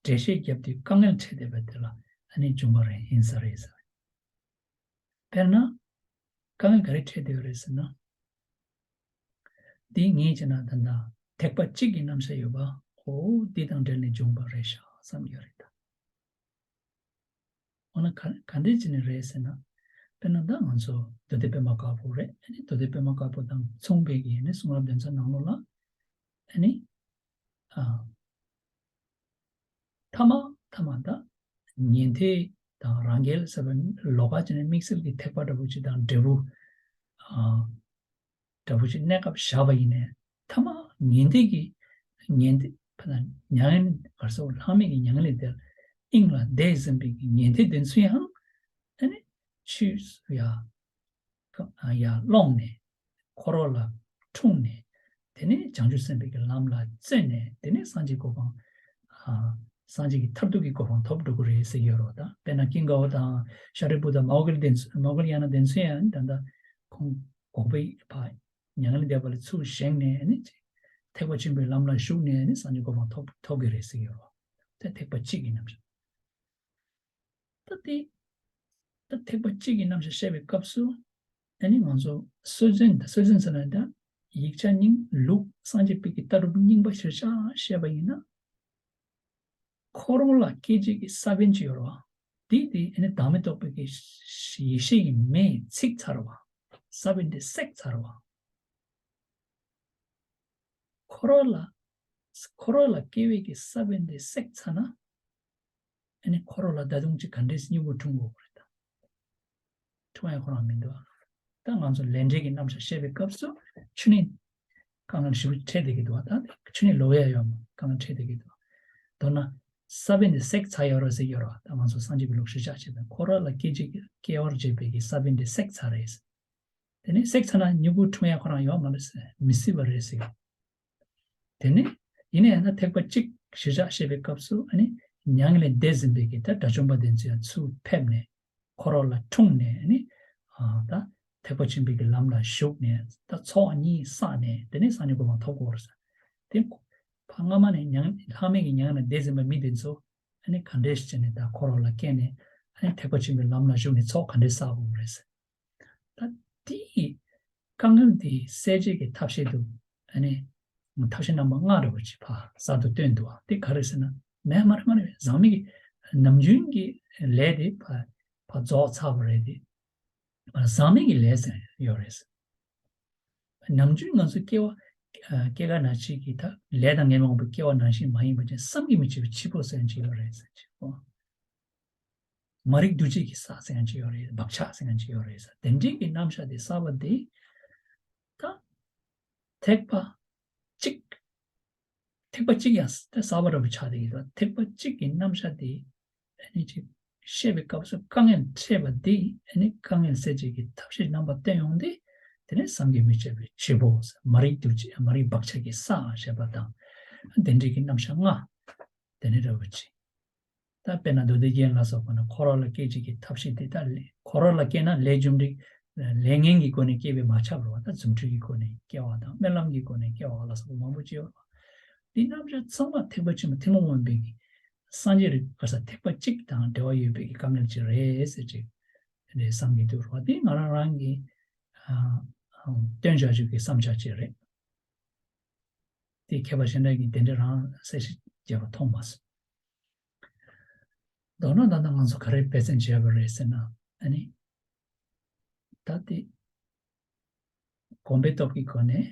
འགྲེལ་བཤད་བརྒྱབ་དུས་དཀའ་ངལ་འཕྲད་བསྡད་པ་དེ་ལ་ཨ་ནི་བྱུང་བ་རེད། ཡིན་ས་རེད་ཟེར། དཔེར་ན་དཀའ་ངལ་ག་རེ་འཕྲད་བསྡད་པ་རེད་ཟེར་ན། འདི་ངས་བྱས་ན་ད་ལྟ་ཐེག་པ་གཅིག་གི་རྣམ་གཞག་ཡོད་པ། འོ་འདི་དང་འབྲེལ་ནས་བྱུང་བ་རེད་ཤག་བསམ་ཡོད་རེད་ད། འོ་ན་ག་ག་འདྲས་བྱས་ནས་རེད་ཟེར་ན། དཔེར་ན་ད་ང་ཚོ་མདོ་སྡེ་པད་མ་དཀར་པོ་རེད། ཨ་ནི་མདོ་སྡེ་པད་མ་དཀར་པོ་དང་མཚུངས་པའི་གི་ནི་གསུང་རབ་དེ་ཚོ་ནང་ལོགས་ལ་ཨ་ནི་ཨ་ཐ་མ་ཐ་མ་ད་ཉན་ཐོས་དང་རང་རྒྱལ་ཟེར་བའི་ལོགས་ཀ་བྱས་ནས་དམིགས་བསལ་གྱི་ཐེག་པ་འདྲ་པོ་ཅིག་དང་འབྲས་བུ་ཨ། འདྲ་པོ་ཞིག་གནས་སྐབས་བཞག་པ་ཡིན་ནའི་ཐ་མ་ཉན་ཐོས་ཀྱི་ཉན་ཐོས་ཕ་ན་མྱ་ངན་ག་རེ་ཟེར་ལྷག་མེད་ཀྱི་མྱ་ངན་ལས་འདས་དབྱིངས་ལ་འདས་ཟིན་པའི་གི་ཉན་ཐོས་དེ་ཚོ་ཡང་ཨ་ནི་ཆོས་སུ་ཡ་ཡ་སློང་ནས་འཁོར་བ་ལ་འཁྲུངས་ནས་དེ་ནས་བྱང་ཆུབ་སེམས་དཔའི་གི་ལམ་ལ་བརྩོན་ནས་དེ་ནས་སངས་རྒྱས་གོ་འཕང་ཨ་སངས་རྒྱས་ཀྱི་མཐར་ཐུག་གི་གོ་འཕང་ཐོབ་འགྲོ་གི་རེད་ཟེར་གྱི་ཡོད་རེད་བ། ད་དཔེར་ན་ཀུན་དགའ་བོ་དང་ཤཱ་རིའི་བུ་དང་མོའུ་གལ་དེ་ཚོ་མོའུ་གལ་ཡང་ན་དེ་ཚོ་ཡང་ད་ལྟ་ཁོང་འགོག་པའི་ཕ་མྱ་ངན་ལས་འདས་པ་ལ་ཚུར་བཞེངས་ནས་ནི་ཐེག་པ་ཆེན་པོའི་ལམ་ལ་ཞུགས་ནས་ནི་སངས་རྒྱས་གོ་འཕང་ཐོབ་ཐོབ་ཀྱི་རེད་ཟེར་གྱི་ཡོད་རེད་བ། དེ་ཐེག་པ་གཅིག་གི་རྣམ་གཞག་ད་དེ་ད་ཐེག་པ་གཅིག་གི་རྣམ་གཞག་བཤད་པའི་སྐབས་སུ་ཨ་ནི་ང་ཚོ་སྲོལ་རྒྱུན་ད་སྲོལ་རྒྱུན་ཟེར་ན་ད་ཡིག་ཆ་རྙིང་ལུགས་སངས་རྒྱས་པའི་གི་ལྟ་གྲུབ་རྙིང་པ་གཞིར་བཞག་བཤད་པ་ཡིན་ན། འཁོར་བ་ལ་སྐྱེ་བྱེད་ཀྱི་ས་བོན་ཅིག་ཡོད་རེད་བ། དེ་དེ་ཨ་ནི་བདག་མེད་རྟོགས་པའི་གི་ཡེ་ཤེས་ཀྱི་མེས་ཚིག་ཚར་བ། ས་བོན་དེ་བསྲེགས་ཚར་བ། འཁོར་བ་ལ་འཁོར་བ་ལ་སྐྱེ་བའི་གི་ས་བོན་དེ་བསྲེགས་ཚར་ན། ཨ་ནི་འཁོར་བ་ལ་ད་དུང་ཅིག་ག་འདྲས་སྙིང་པོ་འཁྲུངས་དགོས་རེད་ད། འཁྲུངས་ཡ་ཁོ་རང་མི་འདུག་ཨ། ད་ང་ཚོ་ལས་འབྲས་ཀྱི་རྣམ་གཞག་བཤད་པའི་སྐབས་སུ་ཆུ་ནི་དཀའ་ངལ་ཞེ་པོ་འཕྲད་བསྡད་ཀྱི་འདུག་ཨ། ད་ཆུ་ནི་ལོག་ཡ་ཡོད་མ་དཀའ་ངལ་འཕྲད་བསྡད་ཀྱི་འདུག་མདོར་ན་ས་བོན་དེ་བསྲེགས་ཚར་ཡོད་རེད་ཟེར་ཡོད་རེད་བ། ད་ང་ཚོ་སངས་རྒྱས་པའི་ལུགས་གཞིར་བཞག་བྱས་པའི་འཁོར་བ་ལ་སྐྱེ་བྱེད་ཀྱི་སྐྱེ་བར་བྱེད་པའི་གི་ས་བོན་དེ་བསྲེགས་ཚར་རེད། དེ་ནས་བསྲེགས་ཚར་ན་མྱུ་གུ་འཁྲུངས་ཡ་ཁོ་རང་ཡོད་མ་རེད་ཟེར། མི་སྲིད་པ་རེད་ཟེར། དེ་ནས་ཡིན་ན་ཡང་ན་ཐེག་པ་གཅིག་གཞིར་བཞག་བཤད་པའི་སྐབས་སུ་ཨ་ནི་ མྱ་ངན་ལས་འདས་ཟིན་པའི་གི་ད་དགྲ་བཅོམ་པ་དེ་ཚོ་ཡང་ཚུར་ཕེབས་ནས་འཁོར་བ་ལ་འཁྲུངས་ནས་ནི་ཨ་ད་ཐེག་པ་ཆེན་པོའི་གི་ལམ་ལ་ཞུགས་ནས་ད་ཚོགས་གཉིས་བསགས་ནས་དེ་ནས་སངས་རྒྱས་གོ་འཕང་ཐོབ་དགོས་རེད་ཟེར། དེ་ཕ་སྔ་མ་ནས་མྱ་ལྷག་མེད་ཀྱི་མྱ་ངན་ལས་འདས་ཟིན་པ་མི་དེ་ཚོ་ཨ་ནི་ག་འདྲས་བྱས་ནས་ད་འཁོར་བ་ལ་སྐྱེས་ནས་ཨ་ནི་ཐེག་པ་ཆེན་པོའི་ལམ་ལ་ཞུགས་ནས་ཚོགས་ག་འདྲས་བསགས་དགོས་རེད་ཟེར། ད་དེའི་དཀའ་ངལ་དེ་སེལ་བྱེད་ཀྱི་ཐབས་ཤེས་དུ་ཨ་ནི་ཐབས་ཤེས་རྣམ་པ་ལྔ་འདྲ་བོ་ཅིག་ཕར་གསར་དུ་བཏོན་འདུག་ཨ། དེ་ག་རེ་ཟེར་ན་མེད་མ་རེད་མ་རེད། ཟག་མེད་ཀྱི་ནམ་རྒྱུན་གྱི་ལས་དེ་ཕར་ཕར་རྫོགས་ཚར་བ་རེད་དེ། ཟག་མེད་ཀྱི་ལས་ཟེར་ཡོད་རེད། ནམ་རྒྱུན་ང་ཚོ་སྐྱེ་བ་སྐྱེ་རྒ་ན་འཆི་གི་ད་ལས་དང་ངན་སློང་གི་སྐྱེ་བ་ནང་བཞིན་མ་ཡིན་པ་ཅན་བསམ་གྱིས་མི་ཁྱབ་པའི་འཆི་འཕོ་ཟེར་ཡང་ཅིག་ཡོད་རེད་ཟེར་གྱི། མ་རིག་འདུ་བྱེད་ཀྱི་ས་ཟེར་ཡང་ཅིག་ཡོད་རེད། བག་ཆགས་ཟེར་ཡང་ཅིག་ཡོད་རེད་ཟེར། དེ་འདྲའི་གི་རྣམ་གཞག་དེ་གསར་པ་དེ་ད་ཐེག་པ་གཅིག་ཐེག་པ་གཅིག་ཡང་ད་གསར་པ་འདྲ་པོ་ཆགས་བསྡད་ཀྱི་འདུག་ཐེག་པ་གཅིག་གི་རྣམ་གཞག་དེ་ཨ་ནི་ཅིག་བཤད་པའི་སྐབས་སུ་དཀའ་ངལ་འཕྲད་པ་དེ་ཨ་ནི་དཀའ་ངལ་སེལ་བྱེད་ཀྱི་ཐབས་ཤེས་རྣམ་པ་བསྟན་ཡོང་དུས་དེ་ནས་བསམ་གྱིས་མི་ཁྱབ་པའི་འཆི་འཕོ་ཟེར། མ་རིག་འདུ་བྱེད་མ་རིག་བག་ཆགས་ཀྱི་ས་ཞེས་པ་དང་དེ་འདྲའི་གི་རྣམ་གཞག་ལྔ་དེ་ནས་འདྲ་པོ་ཅིག་ད་དཔེར་ན་མདོ་སྡེ་རྒྱན་ལ་སོགས་པ་ན་འཁོར་བ་ལ་སྐྱེ་བྱེད་ཀྱི་ཐབས་ཤེས་དེ་དག་ལས། འཁོར་བ་ལ་སྐྱེས་ན་ལས་རྒྱུ་འབྲས་ལས་ངན་གྱི་སྒོ་ནས་སྐྱེ་བས་མ་ཁྱབ་རོ། ད་རྫུ་འཕྲུལ་གྱི་སྒོ་ནས་སྐྱེ་བ་དང་སྨོན་ལམ་གྱི་སྒོ་ནས་སྐྱེ་བ་ལ་སོགས་པ་མང་པོ་ཅིག་ཡོད་རེད་པ། འདི་རྣམ་གཞག་ཚང་མ་ཐེག་པ་ཆེན་པོ་ཐུན་མོང་མ་ཡིན་པའི་གི་སངས་རྒྱས་རིག་པ་ས་ཐེག་པ་གཅིག་དང་འབྲེལ་བ་ཡོད་པའི་གི་དཀའ་ངལ་ཅིག་རེད་ཟེར་ཅིག་དེ་འདྲའི་བསམ་གྱི་འདུག་རོ། འདི་ང་རང་རང་གི་ཨ་ཨ་སྟོན་བྱ་རྒྱུ་གི་བསམ་འཆར་ཅིག་རེད། དེ་མཁས་པ་གཞན་དག་གིས་དེ་འདྲ་རང་གསལ་བཤད་བརྒྱབ་པ་མཐོང་མ་སོང་། མདོར་ན་ད་ལྟ་ང་ཚོ་ག་རེ་འབད་བརྩོན་བྱས་པ་རེད་ཟེར་ན། ཨ་ནི། ད་དེ། གོམས་པའི་སྟོབས་ཀྱི་སྒོ་ནས།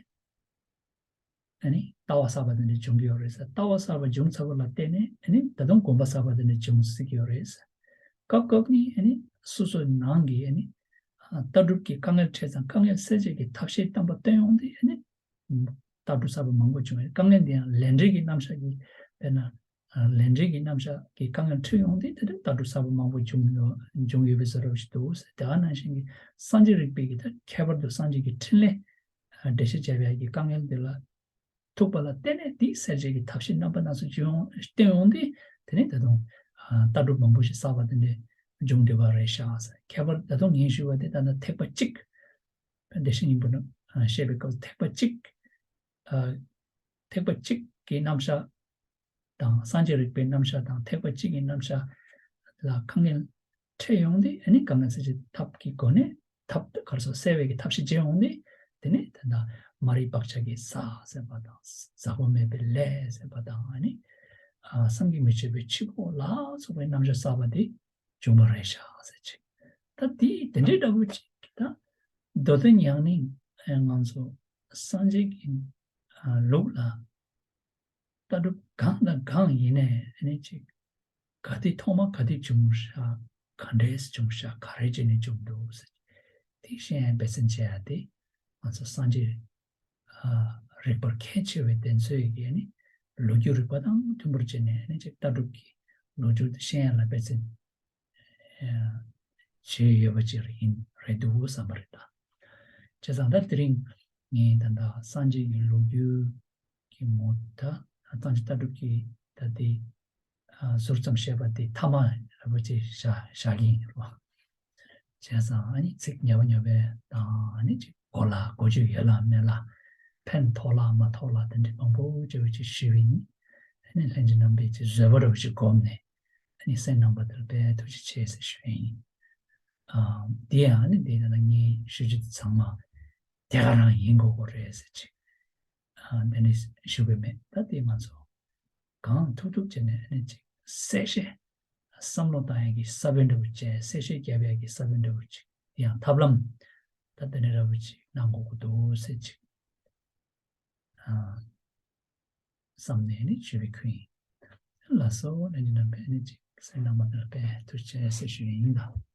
ཨ་ནི། ལྟ་བ་གསར་པ་དེ་འདྲ་འབྱུང་གི་ཡོད་རེད་ཟེར། ལྟ་བ་གསར་པ་འབྱུང་ཚར་བ་ལ་བརྟེན་ནས་ཨ་ནི་ད་དུང་གོམས་པ་གསར་པ་དེ་འདྲ་འབྱུང་སྲིད་ཀྱི་ཡོད་རེད་ཟེར། སྐབས་སྐབས་ནི་ཨ་ནི་སོ་སོའི་ནང་གི་ཨ་ནི། ལྟ་གྲུབ་ཀྱི་དཀའ་ངལ་འཕྲད་ཙང་དཀའ་ངལ་སེལ་བྱེད་ཀྱི་ཐབས་ཤེས་བསྟན་པ་བསྟན་ཡོང་དུས་ཨ་ནི། ལྟ་གྲུབ་གསར་པ་མང་པོ་བྱུང་བས་དཀའ་ངལ་འདི་ཡང་ལས་འབྲས་ཀྱི་རྣམ་གཞག་གི་དཔེར་ན། ལས་འབྲས་ཀྱི་རྣམ་གཞག་གི་དཀའ་ངལ་འཕྲད་ཡོང་དུས་དེ་འདྲ་ལྟ་གྲུབ་གསར་པ་མང་པོ་བྱུང་ཡོད་བྱུང་ཡོད་པའི་བཟོ་འདྲ་ཞིག་འདུག་ཟེར། དེ་ག་ནང་བཞིན་གྱི་སངས་རྒྱས་རིག་པའི་གི་ད་ཁྱད་པར་དུ་སངས་རྒྱས་ཀྱི་ཕྲིན་ལས་འགྲེལ་བཤད་བྱས་པའི་གི་དཀའ་ངལ་འདི་ལ་ཐུག་པ་ལ་བརྟེན་ནས་དེའི་སེལ་བྱེད་ཀྱི་ཐབས་ཤེས་རྣམ་པ་སྣ་ཚོགས་བྱུང་བསྟན་ཡོང་དུས་དེ་ནས་ད་དུང་ལྟ་གྲུབ་མང་པོ་ཞིག་གསར་པ་དེ་འདྲ་བྱུང་བསྡད་པ་རེད་ཤག་ཟེར། ཁྱད་པར་ད་དུང་ངས་ཞུས་པ་དེ་ད་ལྟ་ཐེག་པ་གཅིག་བདེ་གཤེགས་སྙིང་པོ་ནས་བཤད་པའི་སྐབས་ཐེག་པ་གཅིག་ཐེག་པ་གཅིག་གི་རྣམ་གཞག་དང་སངས་རྒྱས་རིག་པའི་རྣམ་གཞག་དང་ཐེག་པ་གཅིག་གི་རྣམ་གཞག་ལ་དཀའ་ངལ་འཕྲད་ཡོང་དུས་ཨ་ནི་དཀའ་ངལ་སེལ་བྱེད་ཐབས་ཀྱི་སྒོ་ནས་ཐབས་ག་རེ་ཟེར་སེལ་བའི་གི་ཐབས་ཤེས་བྱས་ཡོང་དུས་དེ་ནས་ད་ལྟ་མ་རིག་བག་ཆགས་ཀྱི་ས་ཟེར་བ་དང་ཟག་པ་མེད་པའི་ལས་ཟེར་བ་དང་ཨ་ནི་བསམ་གྱིས་མི་ཁྱབ་པའི་འཆི་འཕོ་ལ་སོགས་པའི་རྣམ་གཞག་གསར་པ་དེ་བྱུང་བ་རེད་ཤག་ཟེར་ཅིག་ད་དེ་དེ་འདྲའི་འདྲ་པོ་ཅིག་ད་མདོ་དོན་ཡང་ནི་ང་ཚོ་སངས་རྒྱས་ཀྱི་ལུགས་ལ་ལྟ་གྲུབ་གང་དང་གང་ཡིན་ནའི་ཨ་ནི་ཅིག་ག་དེ་ཐོག་མ་ག་དེ་བྱུང་ཤག་ག་འདྲས་བྱུང་ཤག་ག་རེ་བྱས་ནས་བྱུང་འདུག་ཟེར་དེ་ཤེས་ཡ་འབད་བརྩོན་བྱེད་ཡ་དེ་ང་ཚོ་སངས་རྒྱས་རིག་པར་མཁས་ཆེ་བའི་དེ་ཚོའི་གི་ནི་ལོ་རྒྱུས་རིག་པ་དང་མཐུན་པར་བྱས་ནས་ནི་ཅིག་ལྟ་གྲུབ་ཀྱི་ལོ་རྒྱུས་དེ་ཤེས་ཡ་ལ་འབད་བརྩོན་བྱས་ཡོད་པ་ཅིག་ཡིན་རེད་འདུག་བསམ་པ་རེད་ད། བྱས་ཙང་ད་དེ་རིང་ངས་ད་ལྟ་སངས་རྒྱས་ཀྱི་ལོ་རྒྱུས་ཀྱི་ངོ་ད་སངས་རྒྱས་ལྟ་གྲུབ་ཀྱི་ད་དེ་ཟུར་ཙམ་བཤད་པ་དེ་ཐ་མ་རེད་པ་ཅིག་བཞག་བཞག་གི་ཡིན་རོ། བྱས་ཙང་ཨ་ནི་ཚིག་ཉེ་བ་ཉེ་བའི་དང་ཨ་ནི་ཅིག་གོ་ལ་གོ་རྒྱུ་ཡོད་ལ་མེད་ལ་ཕན་ཐོགས་ལ་མ་ཐོགས་ལ་དེ་འདྲ་མང་པོ་བྱས་པ་ཅིག་ཞུས་པ་ཡིན། ཨ་ནི་ལྷན་རྒྱས་རྣམ་པས་ཅིག་བཟོད་པ་འདྲ་བོ་ཅིག་སྒོམ་ནས་ཨ་ནི་སེམས་ནང་པ་དེར་དཔེ་ཐུགས་རྗེ་ཆེ་ཟེར་ཞུ་ཡིན། ཨ་དེ་ཡང་ཨ་ནི་དེ་ཡང་ངའི་ཞུ་རྒྱུ་དེ་ཚང་མ་དེ་ག་རང་ཡིན་དགོས་དགོས་རེད་ཟེར་ཅིག་ཨ་དེ་འདྲ་ཞུ་གི་མེད། ད་དེ་ང་ཚོ་གང་ཐུབ་ཐུབ་བྱས་ནས་ཨ་ནི་ཅིག་གསལ་བཤད་བསམ་བློ་བཏང་ཡག་གི་ས་བོན་འདྲ་བོ་བྱས། གསལ་བཤད་རྒྱབ་ཡག་གི་ས་བོན་འདྲ་བོ་ཅིག་དེ་ཡང་ཐབས་ལམ་ད་དེ་འདྲ་འདྲ་བོ་ཅིག་གནང་དགོས་ཀྱི་འདུག་ཟེར་ཅིག་ཨ་བསམ་ནས་ནི་ཞུས་པའི་ཁུལ་ཡིན། ལགས་སོ། ལྷན་རྒྱས་རྣམ་པས་ནི་ཅིག་གསན་གནང་བ་དེ་ལ་དཔེ་ཐུགས་རྗེ་ཆེ་ཟེར་ཞུ་ཡིན་ད།